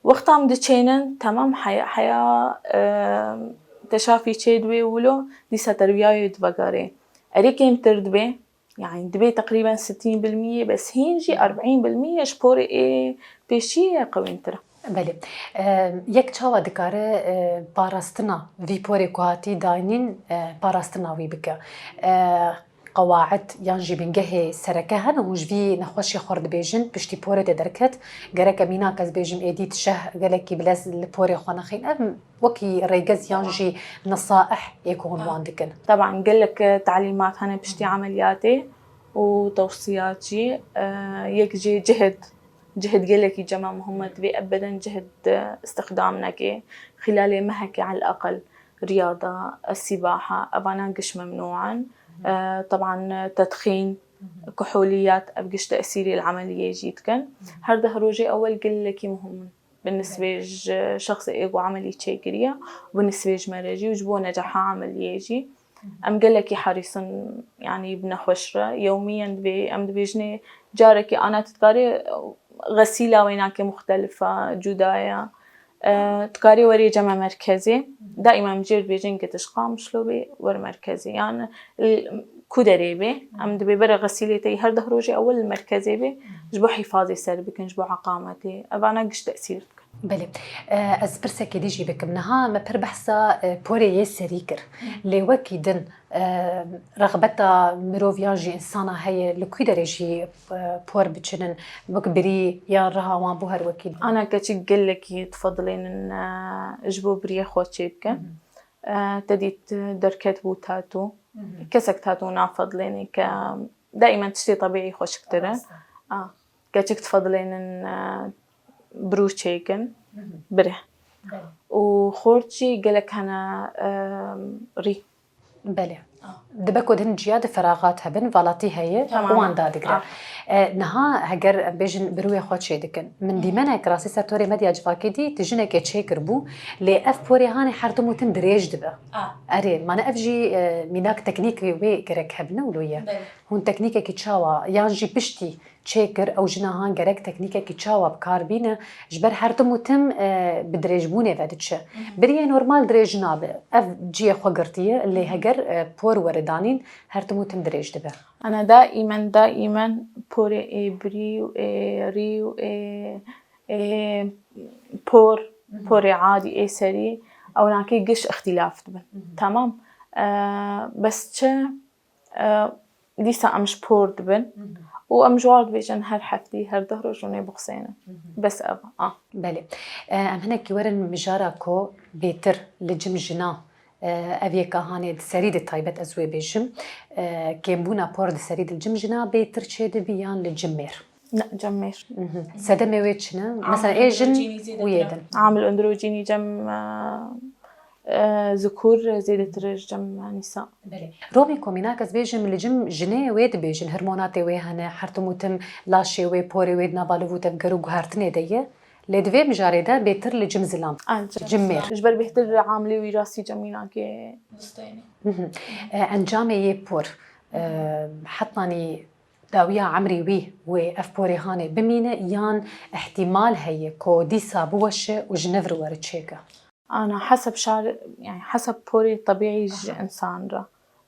Wexta em diçênin, temam heya, heya, e, teşafî çê dibe wilo, dîsa terwiya wê divegere. Erê kêmtir dibe, Yani dibê teqrîben sitîn bil miyê, bes hîn jî erbîn bil miyê ji porê ê pêşî ye qewîntir e. Belê. E, yek çawa dikare, e, parastina vî porê ku hatî dayînîn, e, parastina wî bike? E, qewaid yan jî bingehê sereke hene, hûn ji vî nexweşê xwe re dibêjin, piştî porê te derket, gereke mînak ez bêjim êdî tu şeh gelekî bilez li porê xwe nexîn. Ev wekî rêgez yan jî nesaih ê ku hûn wan dikin? Teban gelek telîmat hene piştî emeliyatê û tewsiyat jî, e, yek jî cihd. Cihd gelekî cem e muhim e, divê ebeden cihd, e, îstixdam neke. Xîlalê mehekê eleqel riyada, e, sîbaha, evana giş memnû in. E, teban tedxîn, kuhuliyat, ev giş tesîrê li emeliyê jî dikin. Her deh rojê ewel gelekî muhim in. Bi nisbê ji şexsê ê ku emelî çêkiriye, bi nisbê ji me re jî û ji bo necaha emeliyê jî. Em gelekî herîs in, yanî bi nexweş re. Yewmiyen divê, em dibêjinê carekî ana tu dikarê xesîla wênakê muxtelif e, cuda ye. E, dikarê werê cem e merkezê. Daîma em jê dibêjin ke tu ji Qamişlo bê, wer merkezê. Yan, e, ku derê bê, em dibê bere xesîlê te yî her deh rojê ewil li merkezê bê, ji bo hîfazê ser bikin, ji bo eqametê. Evana giş tesîr dikin. Belê. E, ez pirsekê dî jî bikim. Niha me pir behsa, e, porê yê serî kir. Lê wekî din, e, rexbeta mirov yan jî însana heye, li kû derê jî, e, por biçinin, wek birî yan riha wan bû her wekî din? Ana keçik gelekî difedilênin, e, ji bo biriyê xwe çêbikin. E, te dît derket bû tatû. Kesek tatû nafedilênî ke daîmen tiştê tebîî xweşiktir e. Rast e. A, keçik difedilênin, e, birû çêkin, bire. Belê. Û xort jî gelek hene, e, rî. Belê. Dibe ku di hin ciya de feraxat hebin, valatî heye, Tamam. wan dadigre. Ah. E, niha heger em bêjin birûyê xwe çê dikin. Min dîmenek rastî ser torê medya civakê dî, tu jinekê çê kiribû, lê ev porê hanê her tim û tim dirêj dibe. Ah. Erê, mane ev jî, e, mînak teknîkê wê gerek hebine û lo ye. Belê. Hûn teknîkekî çawa, yan jî piştî çêkir, ew jina han gerek teknîkekî çawa bi kar bîne, ji ber her tim û tim, e, bi dirêjbûnê ve diçe. Biriyê normal dirêj nabe. Ev cihê xwe girtiye, lê heger, e, por were danîn, her tim û tim dirêj dibe. Ana daîmen, daîmen porê ê birî û ê rî û ê, ê por, porê adî ê serî, ewnakê giş îxtîlaf dibin. Tamam. E, bes çi? E, dîsa em ji por dibin û em ji wan dibêjin her heftî, her deh roj hûn ê bixwînin. Bes ev a. Belê. E, em hinekî werin mijara ku bêtir li cim jina, e, ev yeka hanê di serî de taybet ez wê bêjim. E, kêmbûna por di serî de li cim jina bêtir çêdibî yan li cim mêr? Ne, cem mêr. Sedemê wê çi ne? Mesela ê jin û yê din. Amil androjînî cem, e, e, zikûr zêdetir ji cem nîsa. Belê. Romî ku mînak ez bêjim li cim jinê wê dibêjin, hormonatê wê hene, her tim û tim laşê wê, porê wê di nava liv û tevger û guhertinê de ye. Lê di vê mijarê de bêtir li cim zilam. Ah, cim Cim mêr. Ji ber bêhtir amilê wîrasî cem mînakê. E, encamê yê por, e, hetanî dawiya emrî wî wê ev porê hanê bimîne yan îhtîmal heye ku dîsa biweşe û ji nû re were çêke? Ana heseb şar, yani heseb porê tebîî ji Aha. insan re.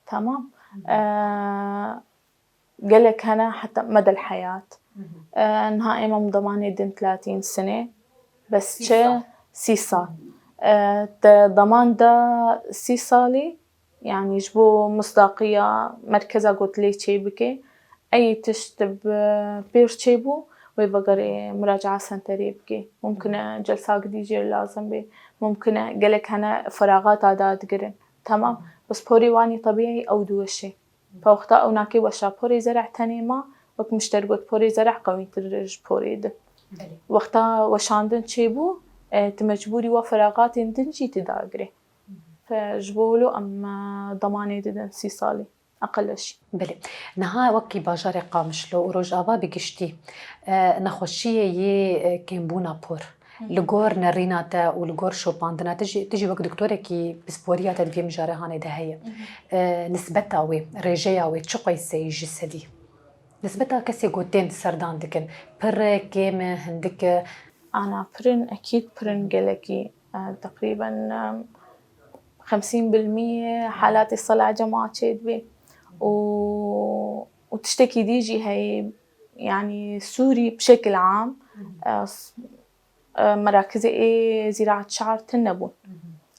Tamam. Hı hı. Ee, gelek hene heta medel heyat. Hı hı. Ee, niha êma min demanê din thelathîn sene. Bes Sî çi? sal. Sî sal. Hı hı. Ee, te deman da sî salî, yanî ji bo misdaqiya merkeza gotilê çê bike, ey tişt bi pêr çêbû, wê vegerê muraca'a senterê bike. Mumkin e celsak dî jê lazim bê. Mumkin e gelek hene feraxata dadigirin. Tamam. Bes porê wanî tebîî ew diweşê. Pe wexta ew nakê weşa porê zereh tenê ma, wek mişter got porê zereh qewîtir ji porê din. Belê. Wexta weşandin çêbû, e, tu mecbûrî wa feraxatên din jî tu dagirê. Fe ji bo wilo em, e, demanê didin sî salî, eqeleşî. Belê. Niha wekî bajarê Qamişlo û Rojava bi giştî, e, nexweşiyê yê, e, kêmbûna por. Hı. Li gor nerîna te û li gor şopandina te jî, tu jî wek doktorekî pisporiya te di vê mijarehanê de heye. Hı hı. E, nisbeta wê, rêjeya wê çi qeyseyî ji sedî? Nisbeta kesê ku tên serdan dikin, pir e, kêm e, hindik e? Ana pir in, ekîd pir in gelekî. E, teqrîben, e, xemsîn bil mî halatê sala cema çêdibê. Û, û tiştekî dî jî heye, yanî Sûrî bi şekil am, e, s-, E, merakizê ê zîraet şar tune bûn.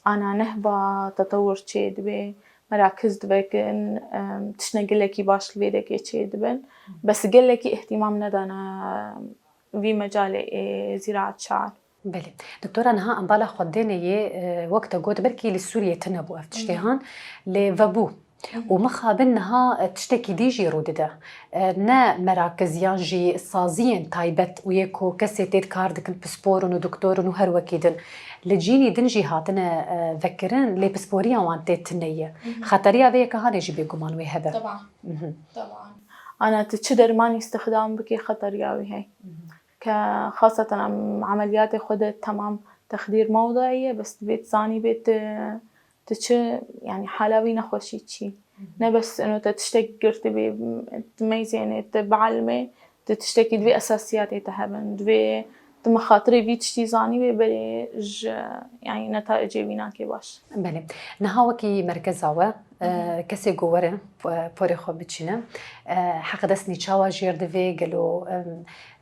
Ana nehba tetewir çê dibe, merakiz divekin, e, tiştine gelekî baş li vê dekê çê dibin. Bes gelekî îhtîmam nedane vî mecalê ê zîraet şar. Belê. Doktora, niha em bala xwe dêne yê, e, wek te got, belkî li Sûriyê tune bû ev tiştê han, lê vebû. Û mixabin niha, e, tiştekî dî jî rû dide. E, ne merakiz yan jî saziyên taybet û yê ku kesê tê kar dikin, pisporin û doktorun û her wekî din. Li cînî din jî hatine, e, vekirin, lê pisporiya wan tê tune ye. Xeteriya vê yeke hanê jî bêguman wê hebe. Teban. Teban. Ana tu çi dermanî îstixdam bikî, xeteriya wî heye. Ke xaseten em emeliyatê xwe de temam texdîr mewdayî ye, bes divê tu zanîbê tu, tu çi, yanî hala wî nexweşî çi. Ne bes ino te tiştek girtibî, tu meyzênê, tu bielmê, tu tiştekî divê esasiyatê te hebin. Divê tu mexatirê vî tiştî zanîbê, belê ji, yanî netayecê wî nake baş. Belê. Niha wekî merkeza we, e, kesê ku were, e, porê xwe biçîne, e, heqdest nîçawa jêr divê, gelo, em,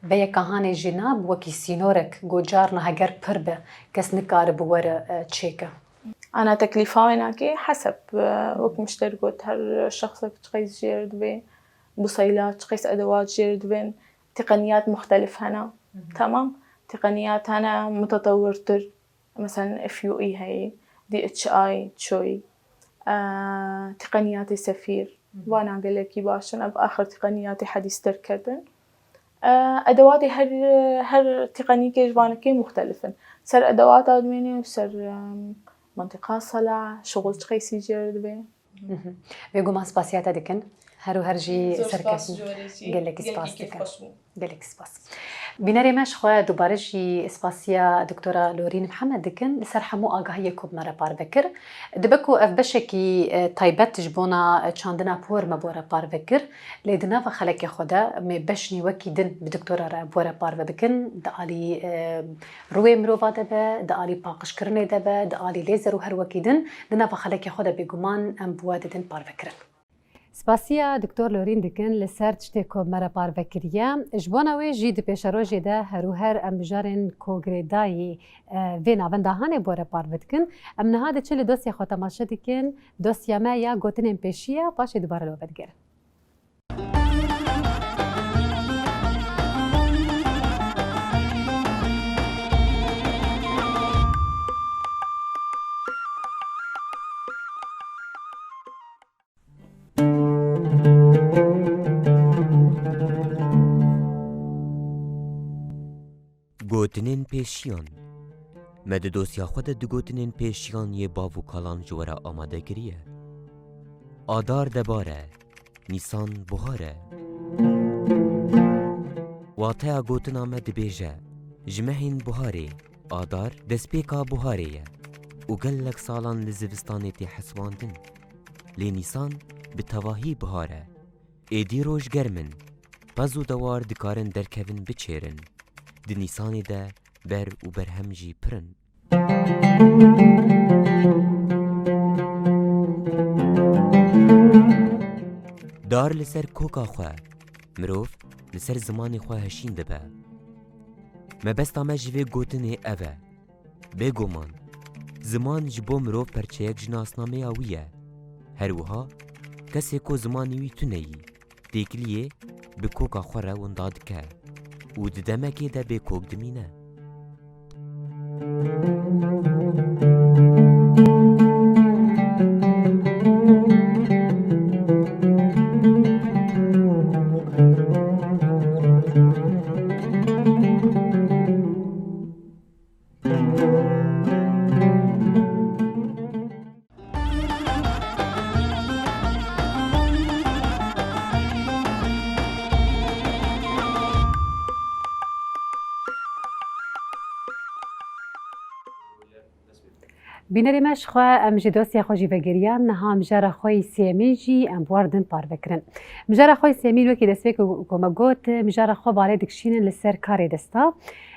vê yeka hanê jî nab wekî sînorek ku carna heger pir be, kes nikaribe were, e, çêke? Ana teklîfa wê nake heseb, e, wek mişter got, her şexsek çiqeys jêr divê, buseyla çiqeys edewat jêr divên, teqeniyat muxtelif hene. Tamam? Teqeniyat hene mutetewirtir. Mesela F U E heye, D H I, çoy, e, teqeniyatê sefîr, vana gelekî baş in, ev axir teqeniyatê hedîs derketin. E, edewatê her, her teqenîkê ji vanekê muxtelif in. Ser edewata dimênê û ser, e, mentiqa sela, şixul çiqeysî jêr dibe. Bêguman spasiya te dikin. Her û her jî serkeftin. Gelekî spas dikin. Gelekî spas. Bînerê me, ji xwe dubare jî spasiya Doktora Lorîn Mihemed dikin li ser hemû agahiyê ku bi me re parve kir. Dibe ku ev beşekî, e, taybet ji bona, e, çandina por me bo re parve kir. Lê di nava xelekê xwe de em ê beşnî wekî din bi doktora re bo re parve bikin. Di alî, e, rûyê mirova de be, di alî paqijkirinê de be, di alî lêzer û her wekî din, di nava xelekê xwe de bêguman em bi we didin parvekirin. Spasiya Doktor Lorîn dikin li ser tiştê ku me re parve kiriye. Ji bona wê jî di pêşerojê de her û her em mijarên ku girêdayî, e, vê navenda hanê bo re parve dikin. Em niha diçin li dosya xwe temaşe dikin. Dosya me ya gotinên pêşiya, paşê dubare li we vedigerin. Gotinên pêşiyan. Me di dosya xwe de di gotinên pêşiyan yê bav û kalan ji we re amade kiriye. Adar debar e, Nîsan buhar e. Wateya gotina me dibêje, ji mehên buharê, Adar destpêka buharê ye û gelek salan li zivistanê tê hesibandin. Lê Nîsan bi tevahî buhar e. Êdî roj germ in. Pez û dewar dikarin derkevin biçêrin. Di Nîsanê de ber û berhem jî pir in. Dar li ser koka xwe, mirov li ser zimanê xwe hişîn dibe. Mebesta me ji vê gotinê ev e. Bêguman, ziman ji bo mirov perçeyek ji nasnameya wî ye. Her wiha, kesê ku zimanê wî tune yî, têkiliyê bi koka xwe re winda dike û di demekê de bê kok dimîne. Bînerê me, ji xwe em ji dosya xwe jî vegeriyan, niha mijara xwe yî sêyemîn jî em bi we re din parve kirin. Mijara xwe yî sêyemîn wekî destpêk ku me got, mijara xwe balê dikişînin li ser karê desta.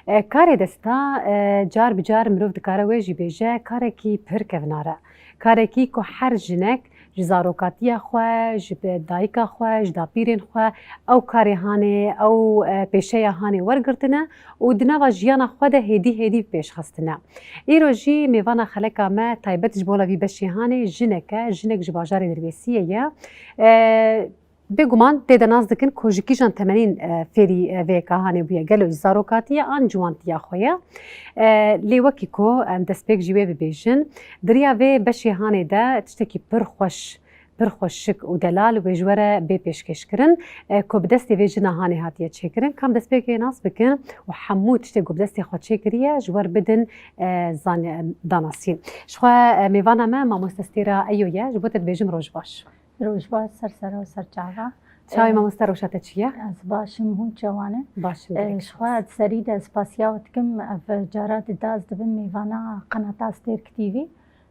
E, karê desta, e, car bi car mirov dikare wê jî bêje, karekî pir kevnar e. Karekî ku her jinek Ji zarokatiya xwe, ji bi dayika xwe, ji dapîrên xwe ew karê hanê, ew, e, pêşeya hanê wergirtine û di nava jiyana xwe de hêdî hêdî bi pêş xistine. Îro jî mêvana xeleka me taybet ji bona vî beşê hanê jinek e, jinek ji bajarê Dirbêsiyê ye. E, Bêguman tê de nas dikin ku ji kîjan temenîn, e, fêrî, e, vê yeka hanê bûye. Gelo ji zarokatiya an ciwantiya xwe ye. E, lê wekî ku em destpêk jî wê bibêjin, di riya vê beşê hanê de tiştekî pir xweş, pir xweşik û delal wê ji we re bê pêşkêşkirin, e, ku bi destê vê jina hanê hatiye çêkirin. Kam destpêkê nas bikin û hemû tiştê ku bi destê xwe çêkiriye ji we re bidin, e, zane-, danasîn. Ji xwe, e, mêvana me mamoste Stêra Eyo ye, ji bo te dibêjim roj baş. Roj baş, ser sera û ser çava. Çawa yî, e, mamoste, rewşa te çi ye? Ez baş im, hûn çawa ne? Baş im, e, gelek ji xwe spas. Di serî de spasiya we dikim, ev cara dida ez dibim mêvana qenata Stêrk T V,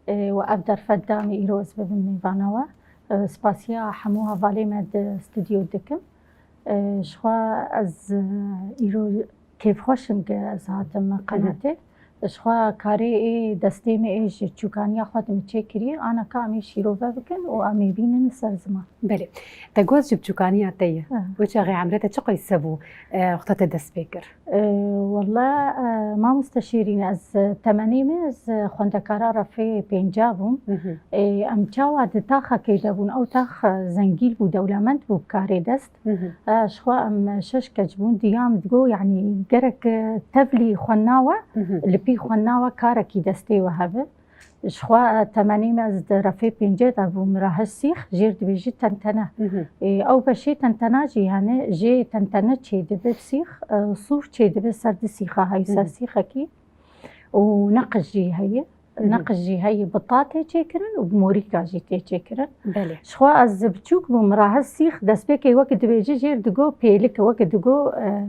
e, û ev derfet da min îro ez bibim mêvana we. E, spasiya hemû hevalê me di stûdyo dikim. E, ji xwe ez, e, îro kêfxweş im ku ez hatim qenatê. Ji xwe karê ê destê me ê ji çûkaniya xwe di min çêkiriye, ana ka em ê şîrove bikin û em ê bînin ser ziman. Belê. Te got ji biçûkaniya te ye. Ha. Wê çaxê emrê te çi qeyse bû, e, wexta te dest pê kir? E, wela, e, mamoste Şêrîn, ez, e, temenê min, ez, e, xwendekara refê pênca bûm. Hı hı. E, em çawa di taxekê de bûn, ew tax, e, zengîl bû, dewlemend bû bi karê dest. Hı hı. E, ji xwe em şeş keç bûn, diya min digo, yanî gerek, e, tevlî xwendina we, Hı hı. lipî xwendina we karekî destê we hebe. Ji xwe, e, temenê me ez di refê pêncê de bûm, min re hişt sîx, jêr dibêjî tentene. Hı hı. E, ew beşê tentena jî hene, jê tentene çêdibe sîx, e, sûf çêdibe ser di sîxa heyî ser Hı hı. sîxekî. Û neqij jî heye. Hı hı. Neqij jî heye, bi ta tê çêkirin û bi morîka jî tê çêkirin. Belê. Ji xwe ez biçûk bûm, min re hişt sîx, destpêkê wek dibêjî jêr digo pêlik, wek digo, e,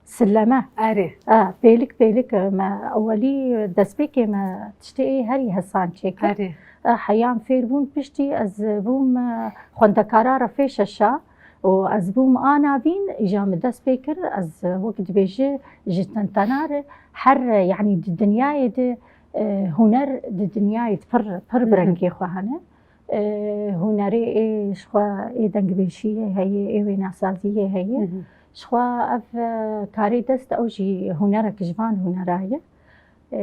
silleme. Erê. E, pêlik, pêlik, e, me ewelî destpêkê me tiştê ê herî hesan çêkir. Erê. E, heya em fêr bûn, piştî ez bûm, e, xwendekara refê şeşa û ez bûm a navîn, îja min dest pê kir, ez, e, wek dibêjî ji tentena re her, e, yanî di dinyayê de, e, huner di dinyayê de pir, pir Hı hı. bi rengê xwe hene. E, hunerê ê ji xwe ê dengbêjiyê heye, ê wênesaziyê heye. Hı hı. Ji xwe ev, e, karê dest ew jî hunerek ji van hunera ye. E,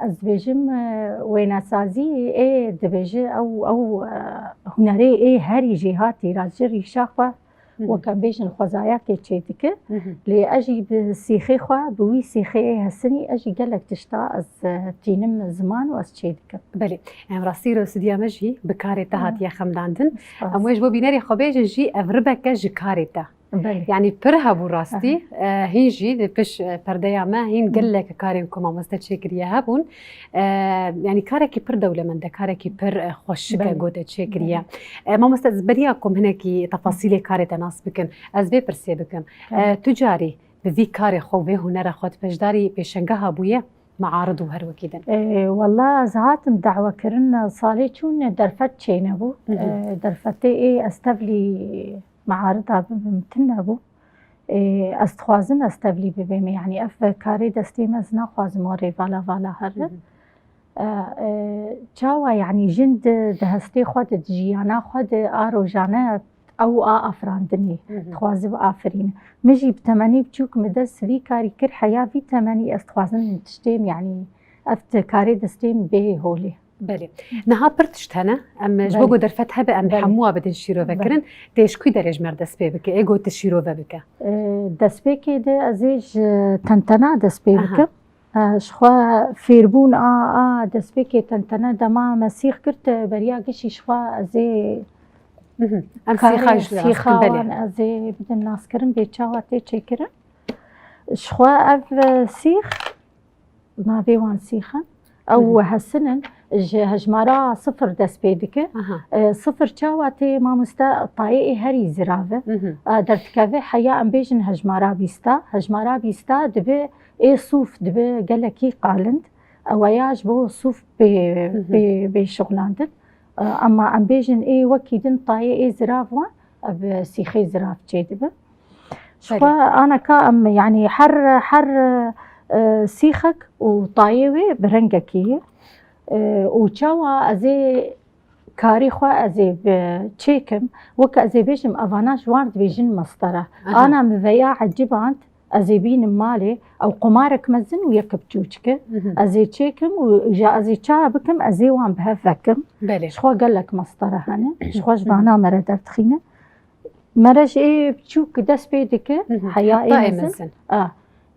ez dibêjim, e, wênesazî ê dibêje ew, ew, e, hunerê ê herî jêhatî ra ji rîşa xwe Hı hı. wek em bêjin xwezayakê çêdike. Hı hı. Lê ez jî bi sîxê xwe, bi wî sîxê ê hesinî, ez jî gelek tişta ez, e, tînim ziman û ez çêdikim. Belê. Em rastî re stûdiya me jî bi karê te Hı. hatiye xemlandin. Spas. Em wê ji bo bînerê xwe bêjin jî ev ribeke ji karê te. Belê. Yanî pir hebû rastî. Aha. E, hîn jî di piş, e, perdeya me hîn Hı. gelek karên ku mamoste çêkiriye hebûn. E, yanî karekî pir dewlemend e, karekî pir, e, xweşik e Belê. ku te çêkiriye. Belê. E, mamoste, ez beriya ku em hinekî tefasîlê karê te nas bikin, ez vê pirsê bikim. Tamam. E, tu carî bi vî karê xwe, vê hunera xwe di beşdarî pêşengeha bûye, mearid û her wekî din? E, wela ez hatim dawetkirin, salê çûn derfet çênebû. Hı hı. E, derfetê ê ez tevlî mearida bibim tune bû. Ê, ez dixwazim ez tevlî bibêm, yanî ev karê destê me ez naxwazim warê vala vala here. Hı hı. E, e, çawa, yanî jin di, di hestê xwe de, di jiyana xwe de a rojane ew a afirandinê Hı hı. dixwaze biafirîne. Min jî bi temenî biçûk min dest vî karî kir, heya vî temenî ez dixwazim tiştê min, yanî ev di karê destê min bê holê. Belê. Niha pir tişt hene. Em ji Belê. bo ku derfet hebe, em Belê. hemûa bidin şîrovekirin. Belê. Tê ji kû derê ji me re dest pê bike? Ê ku tu şîrove bike? Ee, destpêkê de ez ê ji tentena dest pê Aha. bikim. Ee, ji xwe fêrbûn a, a destpêkê tentene dema me sîx kir, te beriya gişî ji xwe ez ê Mhm. Em karê sîxa ji sîxa wan ez ê bidim naskirin bê çawa tê çêkirin. Ji xwe ev, e, sîx Navê wan sîx in. Ew Hı hı. hesin in, ji hejmara sifir dest pê dike. Aha. E, sifir çawa tê mamoste, tayê ê herî zirav e. Hı hı. E, derdikeve heya em bêjin hejmara bîsta. Hejmara bîsta dibe ê sûf, dibe gelekî qalind. Ew ya ji bo sûf bê, Hı hı. bê, bê şixulandin. E, ema em bêjin ê wekî din tayê ê zirav wan, ev sîxê zirav çêdibe. Ji Belê. xwe aneka em, yanî her, her, e, sîxek û tayê wê bi rengekî ye. E, û çawa ez ê karî xwe ez ê bi çêkim, weke ez ê bêjim, evana ji wan dibêjin mestera. Aha. Ana min veya eciband, ez ê bînim malê, ew qumarek mezin û yek biçûçik e. Mhm. Ez ê çêkim û ja ez ê çawa bikim, ez ê wan bi hev vekim. Belê. Ji xwe gelek mestera hene. Ji xwe ji vana me re derdixîne. Me re ji ê biçûk dest pê dike, Mhm. heya Heta ê ê mezin. mezin. A,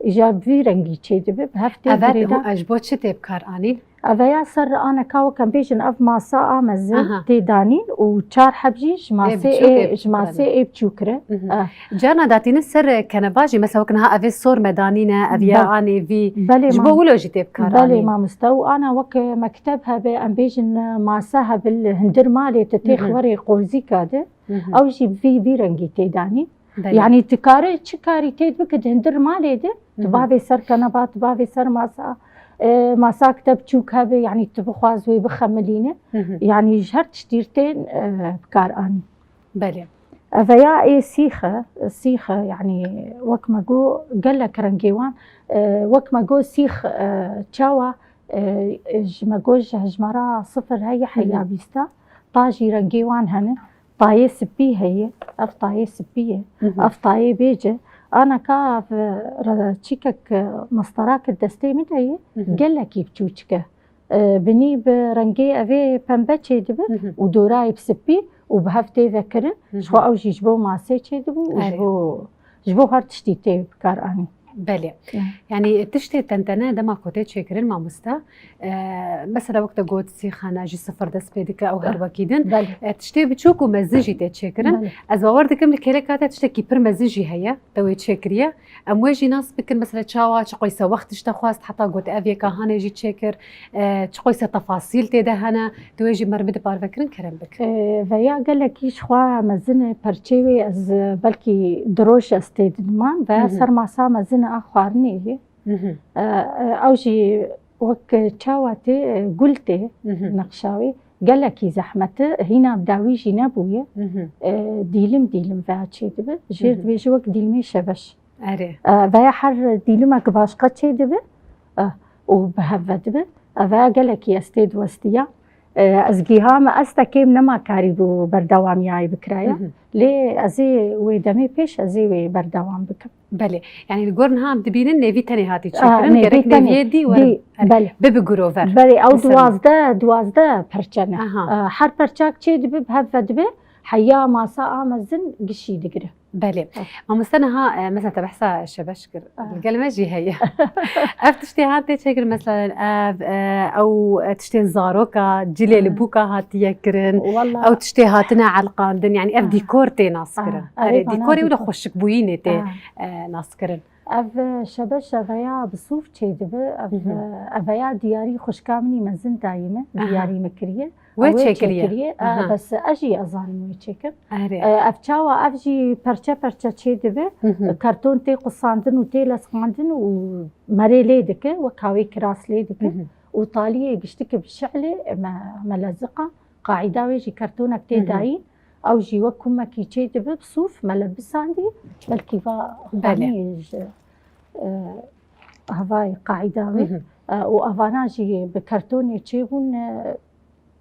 îja bi vî rengî çêdibe, bi hev tê Eve girêda. hû, ji bo çi tê bi kar anîn? Eveya ser aneka weke em bêjin ev masa a mezin Aha. tê danîn û çar heb jî ji Ê masê biçûk ê, ê ji masê biçûk ê biçûk re. Mhm. A. Carna datînin ser keneba jî, mesela wek niha evê sor me danîne, ev ya Be- anê vî. Belê Ji mam- bo wilo jî tê bi kar Belê anîn. mamoste û ana wek mekteb hebe, em bêjin masa hebe li hundir malê te têx Mhm. werê qolzîka de. Mhm. Ew jî vî, vî rengî tê danîn. Belê. Yanî tu kare çi karî tê bike di hundir malê de, tu Mhm. bavê ser keneba, tu bavê ser masa, e, masa kiteb çûk hebe, yanî tu bixwaz wê bixemilîne. Mhm. Yanî ji her tiştî tên, e, bi kar anî. Belê. Eveya ê sîxe, sîxe, yanî wek me got gelek rengê wan, e, wek me got sîx, e, çawa, e, ji me got ji hejmara sifir heye Hı hı. heya bîsta, ta jî rengê wan hene. Tayê spî heye, ev tayê spî ye, Hı hı. ev tayê bêc e. Aneka ev, e, re-, çîkek, e, mestara ki destê min de ye, Hı hı. gelekî biçûçik e. E, binî bi rengê evê pembe çêdibe Hı hı. û dorayê bi spî û bi hev tê vekirin. Hı hı. Ji xwe ew jî ji bo masê çêdibû û ji Erê. bo, ji bo her tiştî tê bi kar anî. Belê. Ya. Yanî tiştê tentene dema ku tê çêkirin mamoste, e, mesela wek te got sîxana jî sifir dest pê dike ew her Ah, wekî din. belê. E, tiştê biçûk û mezin jî tê çêkirin. Belê. Ez bawer dikim li kêleka te tiştekî pir mezin jî heye, te wê çêkiriye. Em wê jî nas bikin, mesela çawa, çi qoyse wext tişte xwest, heta got ev yeka hanê jî çêkir, e, çi qoyse tefasîl tê de hene, tu wê jî mermî di parve kirin, kerem bik. E, veya gelekî ji xwe mezin e, perçê wê ez, e, belkî di roj ez tê didiman, veya Hı hı. ser masa mezin a xwarinê yê. Hı hı. E, e, ew jî wek çawa tê, e, gul tê, Hı hı. nexşa wê. Gelekî zehmet e, hîna bi dawî jî nebûye. Hı hı. E, dîlim dîlim veya çêdibe. Jêr Hı hı. dibêje wek dîlmê şebeş. Erê. E, veya her dîlimek başqa çêdibe, e, û bi hev ve dibe. E, veya gelekî ez tê diwestiya. E, ez giha me ez te kêm nema karîbû berdewamiyayê bikiraya. Hı hı. Lê ez ê wê demê pêş ez ê wê berdewam bikim. Belê. Yanî li gor niha em dibînin nêvî tenê hatî A, çêkirin. nêvî Gerek tenê. nêviyê dî were Dî, erê. belê. Bibi girover. Belê, ew Mesela. duwazdeh, duwazdeh perçe ne. Aha. E, her perçak çêdibe, bi hev ve dibe, heya masa a mezin gişî digire. Belê. Ah. Mamoste niha, e, mesela te behsa şebeş kir. Ah. Li gel me jî heye. Ev tiştê hat tê çêkirin, mesela ev, e, ew, e, tiştên zaroka, cilê li Ah. bûka hatiye kirin. Walla. Ew tiştê hatine elqandin. Yanî ev Ah. dîkor tê nas Ah, kirin. erê Erê, vana dîkorê wilo dîkor. xweşikbûyînê tê, Ah. e, nas kirin. Ev, e, şebeş eveya bi sûf çêdibe, ev, Hı hı. e, eveya diyarî xwişka min î mezin dayî min, Aha. diyarî min kiriye. We Ew ê çêkiriye? çêkiriye, e, Aha. bes ez jî ez zanim wê çêkim. Erê. E, ev çawa, ev jî perçe perçe çêdibe, Hı hı. karton tê qusandin û tê lesqandin û merê lê dike, wek hawê kiras lê dike. Hı hı. Û taliyê giştike bi şilê, me, me leziqa, qaîda wê jî kartonek tê Hı hı. dayî, ew jî wek kumekî çêdibe, bi sûf me lebisandî, belkî va Belê. xwanî ji, e, hevayê qaîda wê. Hı hı. E, û evana jî bi kartonê çêbûn, e,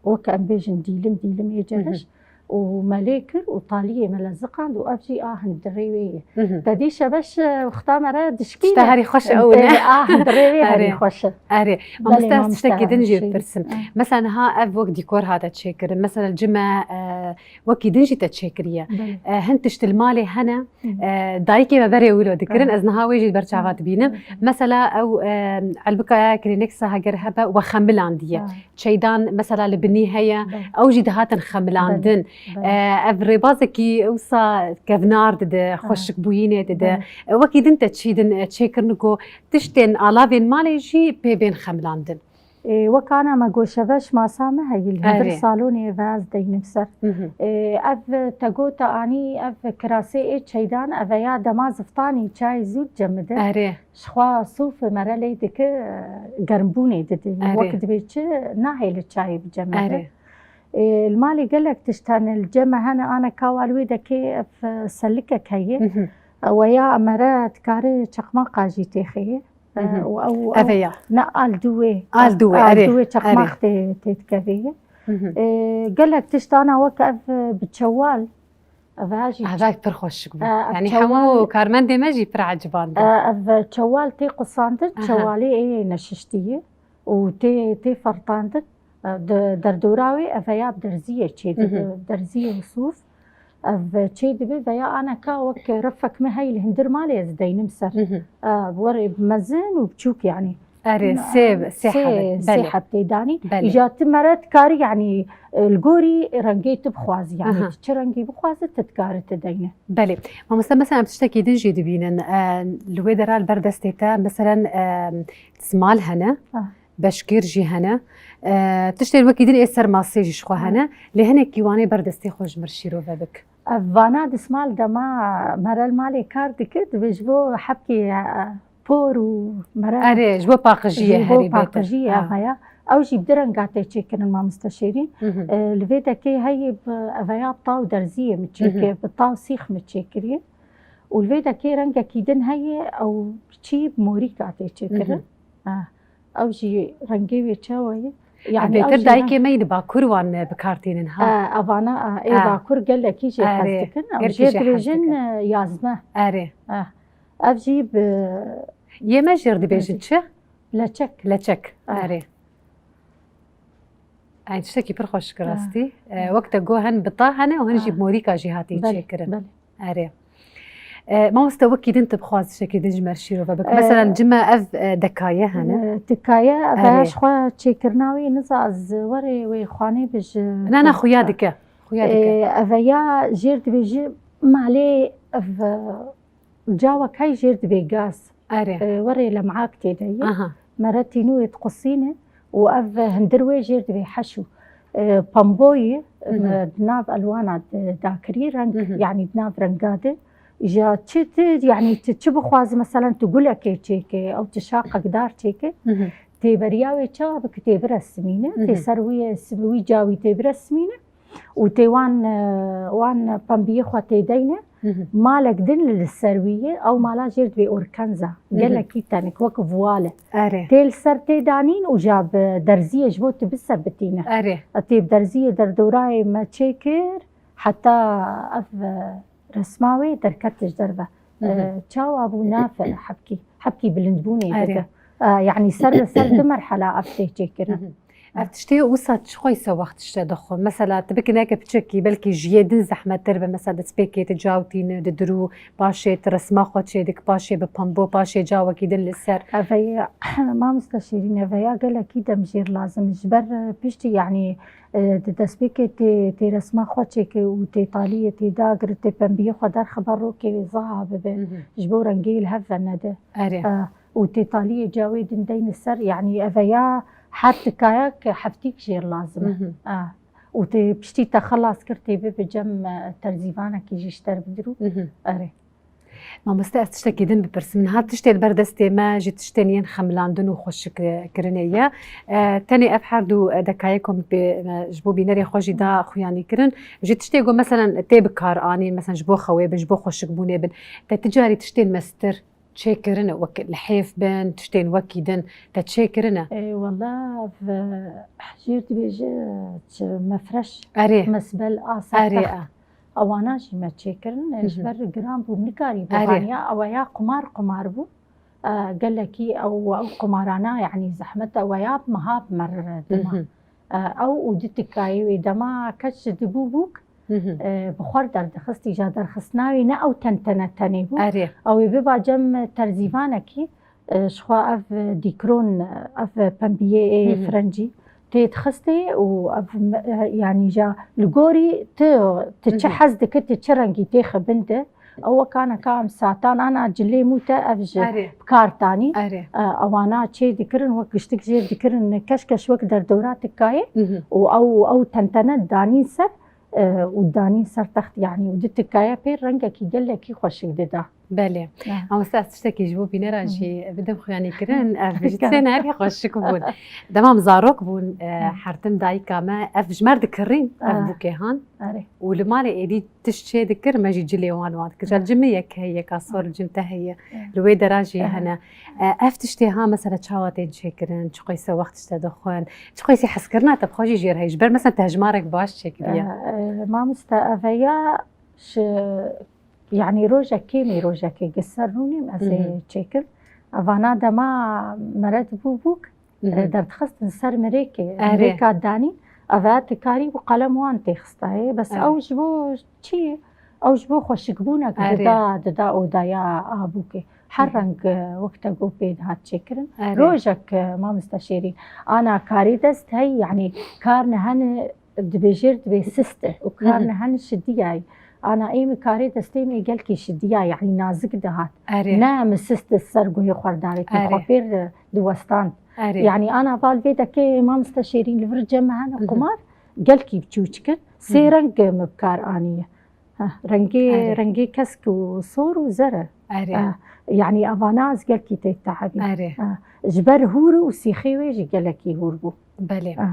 wek em bêjin dîlim, dîlimê Hı hı. cehiş û me lê kir û taliyê me leziqand û ev jî a hundirê wê ye. Hı hı. Te dî şebeş, e, wexta me re dişkîne. Tişta herî xweş ew ne? E, a hundirê wê herî Erê. xweş e. Erê. Belê, Mamoste, ez mamoste, tiştekî din jî erê, bipirsim. Hı. Mesela niha ev wek dîkor hate çêkirin. Mesela li cime, e, wekî din jî te çêkiriye. Belê. E, hin tişt li malê hene, Hı. e, dayikê me berê wilo dikirin. Aha. Ez niha wê jî ber çava Hı. dibînim. Hı. Mesela ew, e, elbika ya Kleenex-a heger hebe we xemilandiye. Ha. Çeydan mesela li binî heye, Belê. ew jî dihatin xemilandin. Belê, belê. E, ev rêbazekî wisa kevnar dide, Ha. xweşikbûyînê dide. Belê. E, wekî din te çî din, e, çêkirin ku tiştên alavên malê jî pê bên xemilandin. E, wek ana me got şebeş masa me heye, li hundir Erê. salonê ve ez deynim ser. Hı hı. E, ev te got te anî, ev kirasê ê çeydan, ev ya dema ziftanî çayê zû dicemide. Erê. Ji xwe sûf mere lê dike, e, germbûnê dide. Erê. Wek dibê çi nahêle çayê bicemide. Erê. E, li malê gelek tişt hene, li cem me hene, aneka wa li wê dekê ev, e, selikek heye. Hı hı. E, weya mere dikare çeqmaqa jî têxê. Hı hı. E, û ew, Ev ew e ya. ne al duwê. Al duwê, Al erê, duwê çeqmaq erê. tê, tê dikevê ye. Hı hı. E, gelek tişt ana wek ev, e, bi çewal. Ev jî Ev pir xweşik bû. E, ev Yanî çewal hemû karmendê me jî pir ecibandin. E, ev çewal tê qusandin, Aha. çewalê ê neşiştiyê û tê, tê fertandin. E, di derdora wê ev ya bi derziyê çê dibe, Mhm. derziyê û sûf. Ev çê dibe veya aneka wek refek me hey li hundir malê ez deynim ser. Mhm. E, werê mezin û biçûk yanî. Erê, sê, sê Sê, heb e, sê belê. heb tê danî. Belê. Îja ti mere dikarî, yanî, e, li gorî rengê tu bixwazî, yanî Aha. tu çi rengî bixwazî, tu dikarî tu deyne. Belê. Mamoste, mesela em tiştekî din jî dibînin, e, li wê dera li ber destê te, meselen, e, dismal hene, Ah. beşkêr jî hene, e, tiştên wekî din ê ser masê jî ji xwe Ah. hene, lê hinekî wan ê ber destê xwe ji mir şîrove bik. Ev vana dismal dema mere li malê kar dike, dibê ji bo hebkê, e, por û mere Erê, ji bo paqijiyê jî bo herî bêtir. paqijiyê Ha. ev heye. Ew jî bi du renga tê çêkirin, mamoste Şêrîn. Mhm. E, li vê dekê heye bi, ev heya bi taw derziyê min çêkir, Mhm. bi taw sîx min çêkiriye. Û li vê dekê rengekî din heye, ew çî bi morîka tê çêkirin. Mhm. Ha. Ew jî rengê wê çawa ye? Yanî ew Bêtir jî dayikê reng me yî li Bakur wan, e, bi kar tînin ha. E, evana, e, ê E. Bakur gelekî jê hez Erê, dikin. Ew gelkî jê jê hez dibêjin, dikin. e, yazme. Erê. E, ev jî bi Yê me jêr dibêjin Erê. çi? Leçek. Leçek. E. Erê. Ay, tiştekî pir xweşik E. rastî. E, wek te got, hin bi ta hene û hin jî E. bi morîka jî hatî Belê, çêkirin. belê. Erê. E, mamoste, wekî din tu bixwaz tiştekî din ji me re şîrove bik. E, Meselen, cime ev, e, dekaye hene. E, dikaye, ev Erê. ji xwe çêkirina wê, niza ez werê wê xwanê bi ji Na, na, xuya dike. Xuya dike. E, ev ya jêr dibêji malê ev, e, cawek hey jêr dibê gaz. Erê. E, werê lem'ak tê de ye. Aha. Mere tînû wê diqusîne û ev hundir wê jêr dibê heşû. E, pemboyî, Hı hı. e, di nav elwana de dakirî reng, Hı hı. yanî di nav renga de. Îja çi tu, yanî tu çi bixwazî, meselen tu gulekê çêke, ew tu şaqek dar çêke, Hı hı. tê beriya wê çawa bike tê biresimîne, Hı tê hı. ser wî, wî cawî tê biresimîne. Û tê wan, e, wan pembiyê xwe tê deyne. Hı hı. Malek din li, li ser wî ye, ew mala jêr dibê orkenza. Hı hı. Gelekî tenik, wek vual e. Erê. Tê li ser tê danîn û ja bi derziyê ji bo tu bise bitîne. Erê. E, tê bi derziyê derdorayê me çêkir, heta ev, e, resma wê derket ji derve. Hı hı. E, çawa bû nafe hebkî. Hebkî bilindbûnê Erê. dide. E, yanî ser li ser du merhela ev tê çêkirin. Hı hı. Ev tiştê wisa çi xweyse wext tişte dixwe? Mesela, tu bikî neke piçekî, belkî ji yê din zehmettir be, mesela, destpêkê tu caw tîne, di dirû, paşê tu resma xwe çêdik, paşê bi pembo, paşê cawekî din li ser. Ev heye, mamoste Şêrîn, ev heya gelekî dem jêr lazim. Ji ber, e, piştî, yanî, e, di destpêkê tê, tê resma xwe çêke û tê taliyê tê dagir, tê pembiyê xwe derxibe rokê wê zaha bibe. Hı hı. Ji bo rengê li hev venede. Erê. E, û tê taliyê cawê din deyne ser, yanî ev ya her tikayek heftîk jêr lazim e. Mhm. A, û tê piştî te xelas kir tê bibe cem, e, terzîvanekî jî ji te re bidirû. Mhm. Erê. Mamoste, ez tiştekî din bipirsim. Niha tiştê li ber destê me ji tiştên yên xemilandin û xweşik, e, kirinê ye. E, tenê ev her du, e, dekayê ku min pê, me ji bo bînerê xwe jî da xuyanî kirin. Ji tiştê ku meselen tê bi kar anîn, meselen ji bo xewê bin, ji bo xweşikbûnê bin. Te ti carî tiştên mestir çêkirine, wek lihêf bin, tiştên wekî din te çêkirine? Ê, wela, ev, jêr dibêje, çi, mefreş, Erê. mesbel, asa, Erê, text. a. Ewana jî me çêkirin, Hı hı. ji ber giran bû, nikarî Erê. bihaniya, ew ya qumar qumar bû. E, gelekî ew, ew qumarana, yanî zehmet e, ew ya meha bi mer dima. Hı hı. E, ew û du tikayê wê dema keç dibû bûk, Hı hı. e, bi xwe derdixist, îja derxistina wê ne ew tentene tenê bû. Erê. Ew ê biba cem terzîvanekî, e, ji xwe ev dîkron, ev pembiyê ê Hı hı. frencî tê dixistê û ev me-, e, yanî ja li gorî tu, tu çi Hı hı. hez dikî, tu çi rengî tê xibin de, ew wekane ka em satan ana cilê mû te ev ji Erê. bi kar tanî. Erê. E, ewana çê dikirin, wek giştik jêr dikirin, keş keş wek derdora tikayê Hı hı. û ew, ew tentene danîn ser, e, û danîn ser text, yanî û di tikaya pê rengekî gelekî xweşik dida. Belê. Ya. Mamoste, ez tiştekî ji bo bînera jî bidim xuyanîkirin. Ev ji tê nerî xweşik bûn. Dema min zarok bûn, e, Hı. her tim dayika me, ev ji me re dikirîn, ev Ah. bûkê han. Erê. Û li malê êdî tişt çê dikir, me jî cilê wan wan dikir. Ji cim yek heye, yeka sor, cim te heye. Hı. Li wê dera jî Hı. hene. E, ev tiştê ha, mesela çawa tên çêkirin, çiqasî wext tişt te dixwin, çiqasî hezkirina te bi xwe jî jêr heye. Ji ber mesela te hejmarek baş çêkiriye. E, e, mamoste, ev ya Ş-, yanî rojek kêmî rojekê gi ser rûnîm ez ê Hı hı. çêkim. Evana dema mere dibû bûk, Hı hı. e, derdixistin ser mirêkê, Erê. mirêka danî, eve dikarî û qelem wan têxistayê. Bes Erê. ew ji bo çi? Ew ji bo xweşikbûnek Erê. dida, dida odaya a bûkê. Her Hı hı. reng, e, wek te got pê dihat çêkirin. Erê. Rojek, e, mamoste Şêrîn, ana karê dest hey, yanî kar nehene dibêjêr dibê sist e û kar Hı hı. nehene şidiyayî. Ana ê min karê destê min gelkî şidiya, yanî nazik dihat. Erê. Ne min sist di ser guhê xwe re davêtin, Erê. xwe pêr, e, diwestand. Erê. Yanî ana val vê dekê mamoste Şêrîn li vir cem me hene Hı hı. qumar, gelkî biçûçik in. Sê Hı hı. reng min bi kar aniye. Heh, rengê, Erê. rengê kesk û sor û zer e. Erê. Eh, yanî evana ez gelkî tê tehabî. Erê. Eh, ji ber hûr û sîxê wê jî gelekî hûr bû. Belê. Ah.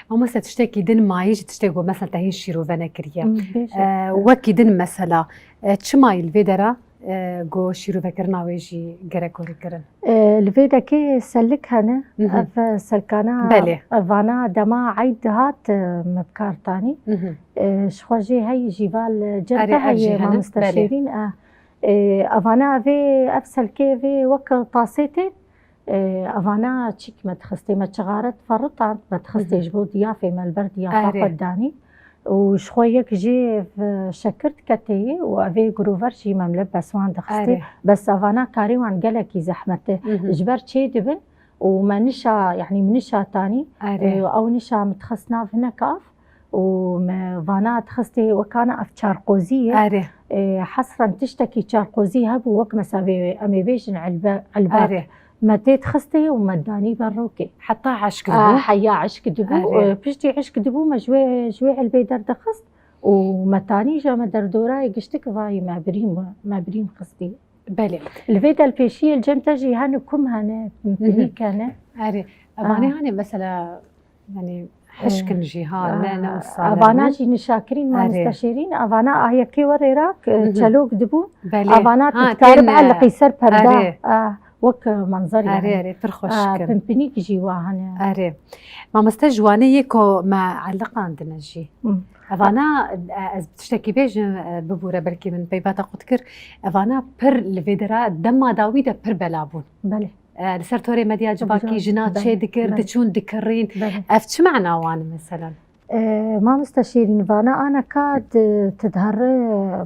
Mamoste, tiştekî din mayî jî tiştê ku mesela te hîn şîrove nekiriye. Hmm, bêje. Eh, wekî din mesela, eh, çi mayî li vê dera, eh, ku şîrovekirina wê jî gerek were kirin? Eh, li vê dekê selik hene. Mhm. Ev selkana Belê. vana dema eyd dihat, eh, me bi kar tanî. Mhm. Eh, ji xwe jê hey jî val cem Erê, te ev jî heye hene. mamoste Belê. Şêrîn. Eh, eh, evana vê, ev selkê vê wek tasê tê. Ee, evana çîk me dixistê, me çixare diferitand, me dixistê Hı hı. ji bo diyafê me li ber diyafa Erê. xwe danî. Û ji xwe yek jê ev şekir diketê yê û evê girover jî me li ber wan dixistê. Erê. Bes evana karê wan gelekî zehmet e. Hı hı. Ji ber çê dibin û me nişa, yanî min nişa tanî, Erê. e, ew nişa min dixist nav hinek av. Û me vana dixistê wekana ev çarqozî ye. Erê. Ê, hesren tiştekî çarqozî hebû, wek mesela vê em ê bêjin elbe-, elbak. Erê. Me tê dixistê û me danî ber rokê. Heta eşk A, dibû? Heya eşk dibû. Erê. Ê, piştî eşk dibû me ji wê, ji wê elbê derdixist û me tanî ja me derdorayê giştik vayî me birîm, me birîm xistî. Belê. Li vê delpêşiyê li cem te jî hene kum hene, Hı hı. pinpinîk hene. Erê. Evanê Ah. hanê mesela, yanî hişkin jî ha, ne, ne wisa ne. Evana jî nişakirîn Erê. mamoste Şêrîn, evana a yekê werê ra, Hı hı. çelok dibû. Belê. Evana Ha, tu dikarib têne. eliqî ser perda. Erê. Ah, wek manzerê Erê, yani. erê, pir xweşik Ah, in. pinpinîk jî wa hene. Erê. Mamoste ji wanê yê ku me eliqandine jî. Hı. Evana, e, ez tiştekî bêjim, e, bibûre, belkî min peyva te qut kir. Evana pir li vê dera dema dawî de pir bela bûn. Belê. E, li ser torê medya civakî Belê. jina Belê. çê dikir, Belê. diçûn dikirîn. Belê. Ev çi mena wan e meselan? E, mamoste Şêrîn, vana aneka di, tu diherî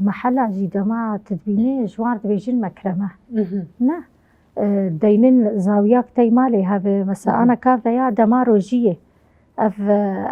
mehela jî dema tu dibînî ji wan re dibêjin mekreme. Mhm. Ne? E, deynin zawiyak tey malê hebe. Mesela Mhm. aneka veya dema rojiyê. Ev,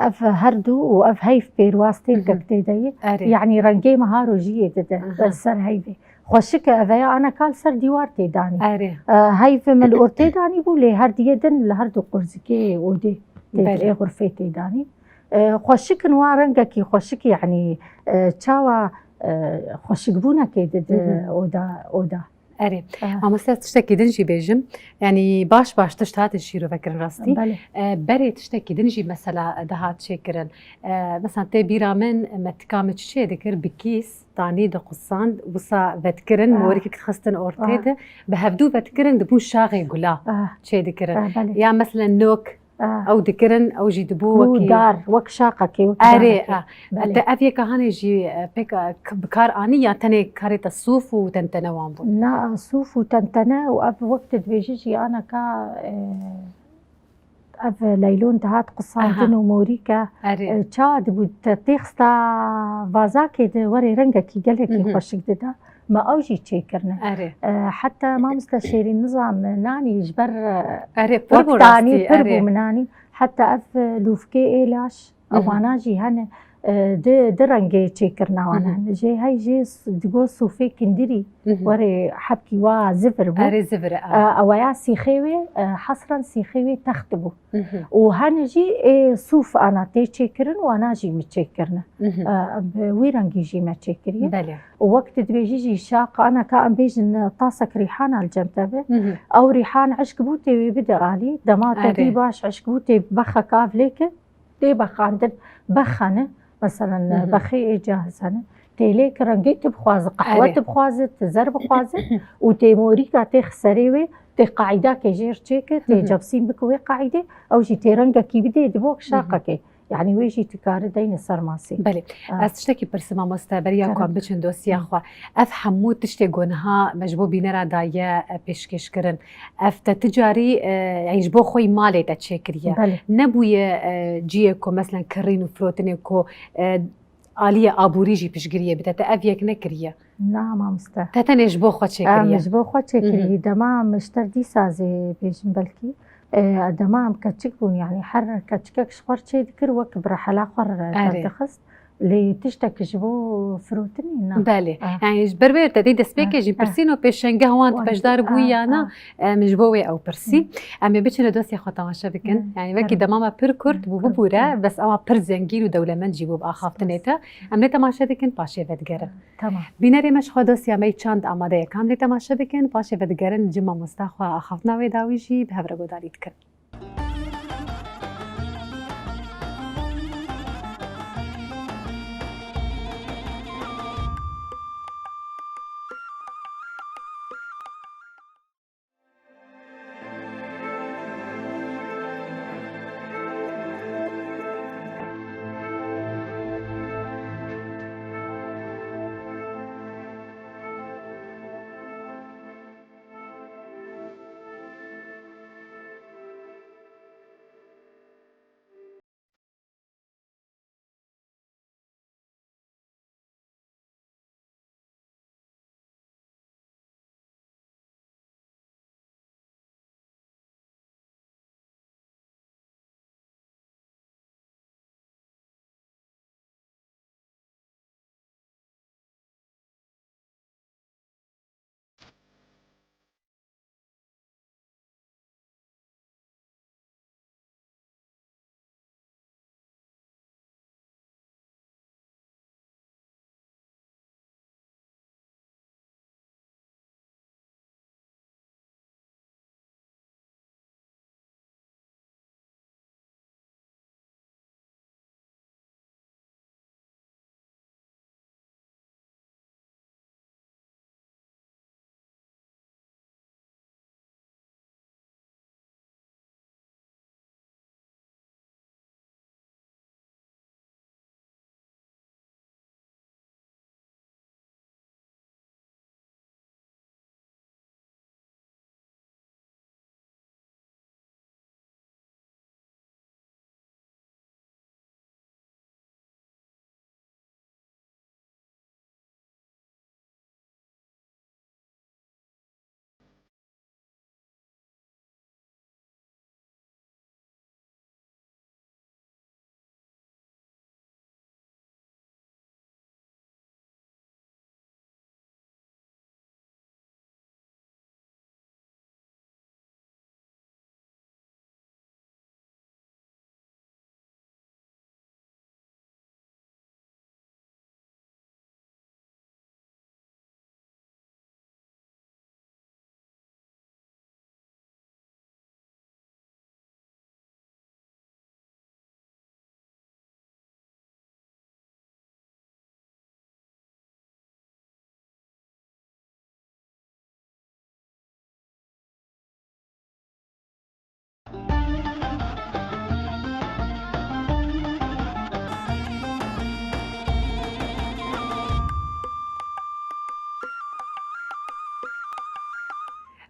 ev her du û ev heyv pêrwaz tê Mhm. tek tê de ye. Erê. Yanî rengê me ha rojiyê dide. Aha. Ser heyvê. Xweşik e, ev ya aneka li ser dîwar tê danî. Erê. E, heyv min li ortê danî bû, lê her diyê din li her du qurzikê odê tê Belê. ê xurfê tê danî. E, xweşik in, wa rengekî xweşik, yanî, e, çawa, e, xweşikbûnekê dide Mhm. oda, oda. Erê. Ah. Mamoste, ez tiştekî din jî bêjim. Yanî baş baş tişt hatin şîrovekirin rastî. Belê. E, berê tiştekî din jî mesela dihat çêkirin. E, mesela tê bîra min, me tika min çi çê dikir, bi kîs, tanî diqusand, wisa vedikirin, Ah. morîkek dixistin ortê Ah. de, bi hevdû vedikirin, dibûn şaxê gula Ah. çê dikirin. Ah, belê. Ya mesela nok, Ah. ew dikirin, ew jî dibû Bû wekî dar, wek şaqekê, wek Erê, dareke. ah. Belê. Te ev yeka hanê jî, e, pêk, e, k-, bi kar anî ya tenê karê te sûf û tentene wan bûn? Na, sûf û tentene û ev wek tu dibêjî jî aneka, e, ev leylon dihat qusandin Aha. û morîke, Erê. e, ça dibû te têxista vazakê de werê rengekî gelekî Mhm. xweşik dida. Me ew jî çêkirine. Erê. E, heta mamoste Şêrîn nizam nanî ji ber, e, Erê, pir wek bû tanî rastî, pir erê. bû min nanî. Heta ev, e, lûfkê ê laş, Mhm. ewana jî hene. E, di, di rengê çêkirina wan Hı hı. hene. Jê hey jê s-, digo sûfê kindirî Hı hı. werê hebkî wa zivir bû. Erê zivir e, E, a. Eweya sîxê wê, e, hesren sîxê wê text bû. Hı hı. Û hene jî ê sûf ana tê çêkirin û ana jî min çêkirine. Hı hı. E, bi wî rengî jî me çêkiriye. Belê. Û wek tu dibêjî jî şaq ana ka em bêjin tasek rîhana li cem te be. Hı hı. Ew rîhan eşk bû tê wê bide alî. Dema te Erê. dî baş eşk bû tê bexek av lê ke. Tê bexandin, bexane, meselen, Mhm. bexê ê cahiz hene. Tê lê ki rengê tu bixwazi, qehwe Erê. tu bixwazi, tu zer bixwazi û tê morîka tê xserê wê, tê qaîdakê jêr çêke, tê Mhm. cebsîn bike wê qaîdê, ew jî tê rengekî bidê, dibo Mhm. şaqekê. Yani wê jî tu kari deyne ser masê. Belê. Ah. Ez tiştekî pirsim mamoste, beriya Kerem. ku em biçin dosya Hı. xwe. Ev hemû tiştê ku niha me ji bo bînera daye, e, pêşkêş kirin. Ev te ti carî, e, yani ji bo xwe yî malê te çêkiriye. Belê. Nebûye, e, ciyê ku meselen kirîn û firotinê ku, e, aliyê aborî jî piştgiriyê bide. Te ev yek nekiriye. Na, mamoste. Te tenê ji bo xwe çêkiriye. Em ji bo xwe çêkirî. Mhm. Dema min ji te dîsa zê bêjim belkî. E, dema em keçik bûn, yani her keçikek ji xwe çê dikir, wek bi rehela xwe re Erê. derdixist. Lê tiştek ji bo firotinê na. Belê. Ah. Yani ji ber wê te dê destpêkê Ah, jî ah. pirsîn û pêşengeh wan tu Wan, beşdar bûyî ah, ya na, ah. em ji bo wê ew pirsî. Hmm. Em ê biçin li dosyê xwe temaşe bikin. Hmm, Yani wekî kerem. dema me pir kurt bû Hmm, kurt, bibûre, kurt. bes ama pir zengîn û dewlemend jî bû bi axaftinê te. Em lê temaşe dikin, paşê vedigerin. Tamam. Bînerê me ji xwe dosya me yî çand amade ye. Em lê temaşe bikin, paşê vedigerin ji mamosta xwe axaftina wê dawî jî bi hev re guhdarî dikin.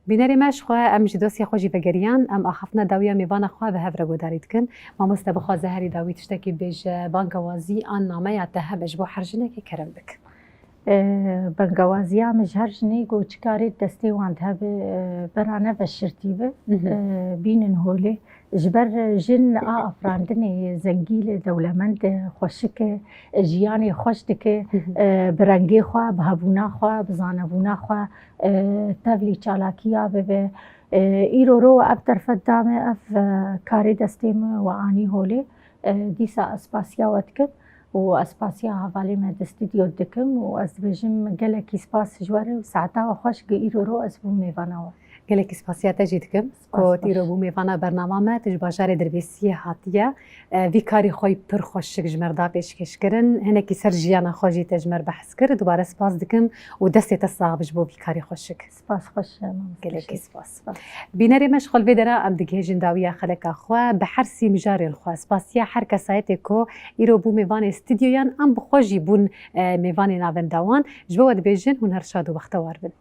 Bînerê me, ji xwe em ji dosyê xwe jî vegeriyan, em axaftina dawiya mêvana xwe bi hev re guhdarî dikin. Mamoste, bixwaze herî dawî tiştekî bêje, bangewazî an nameya te hebe ji bo her jinekê kerem bik. E, Bengewaziya min ji her jinê ku çi karê destê wan de hebe, e, berane veşirtî be, Mhm. e, bînin holê. Ji ber jin a afirandinê zengî, dewlemend, xweşik, e, jiyanê xweş dike, Mhm. e, bi rengê xwe, bi hebûna xwe, bi zanebûna xwe, e, tevlî çalakiya bibe. E, îro ro ev derfet da me, ev, e, karê destê min we anî holê. E, dîsa ez spasiya we dikim û ez spasiya hevalê me di stûdyo dikim û ez dibêjim gelekî spas ji we re û saeta we xweş, gi îro ro ez bûm mêvana we. Gelekî spasiya te jî dikim. Spas Ku xweş. tîro bû mêvana bernama me, tu ji bajarê Dirbêsiyê hatiye. E, vî karî xwe yî pir xweşik ji me re da pêşkêş kirin. Hinekî ser jiyana xwe jî te ji me re behs kir. Dubare spas dikim û destê te sax be ji bo vî karî xweşik. Spas xweş, e, mamoste Gelekî Şêrî. Spas. Bînerê me, ji xwe li vê dera em digihêjin dawiya xeleka xwe. Bi her sî mijarên xwe, spasiya her kesayetê ku îro bû mêvanê stûdyoyan, em bi xwe jî bûn, e, mêvanê navenda wan. Ji bo we dibêjin hûn her şad û bextewar bin.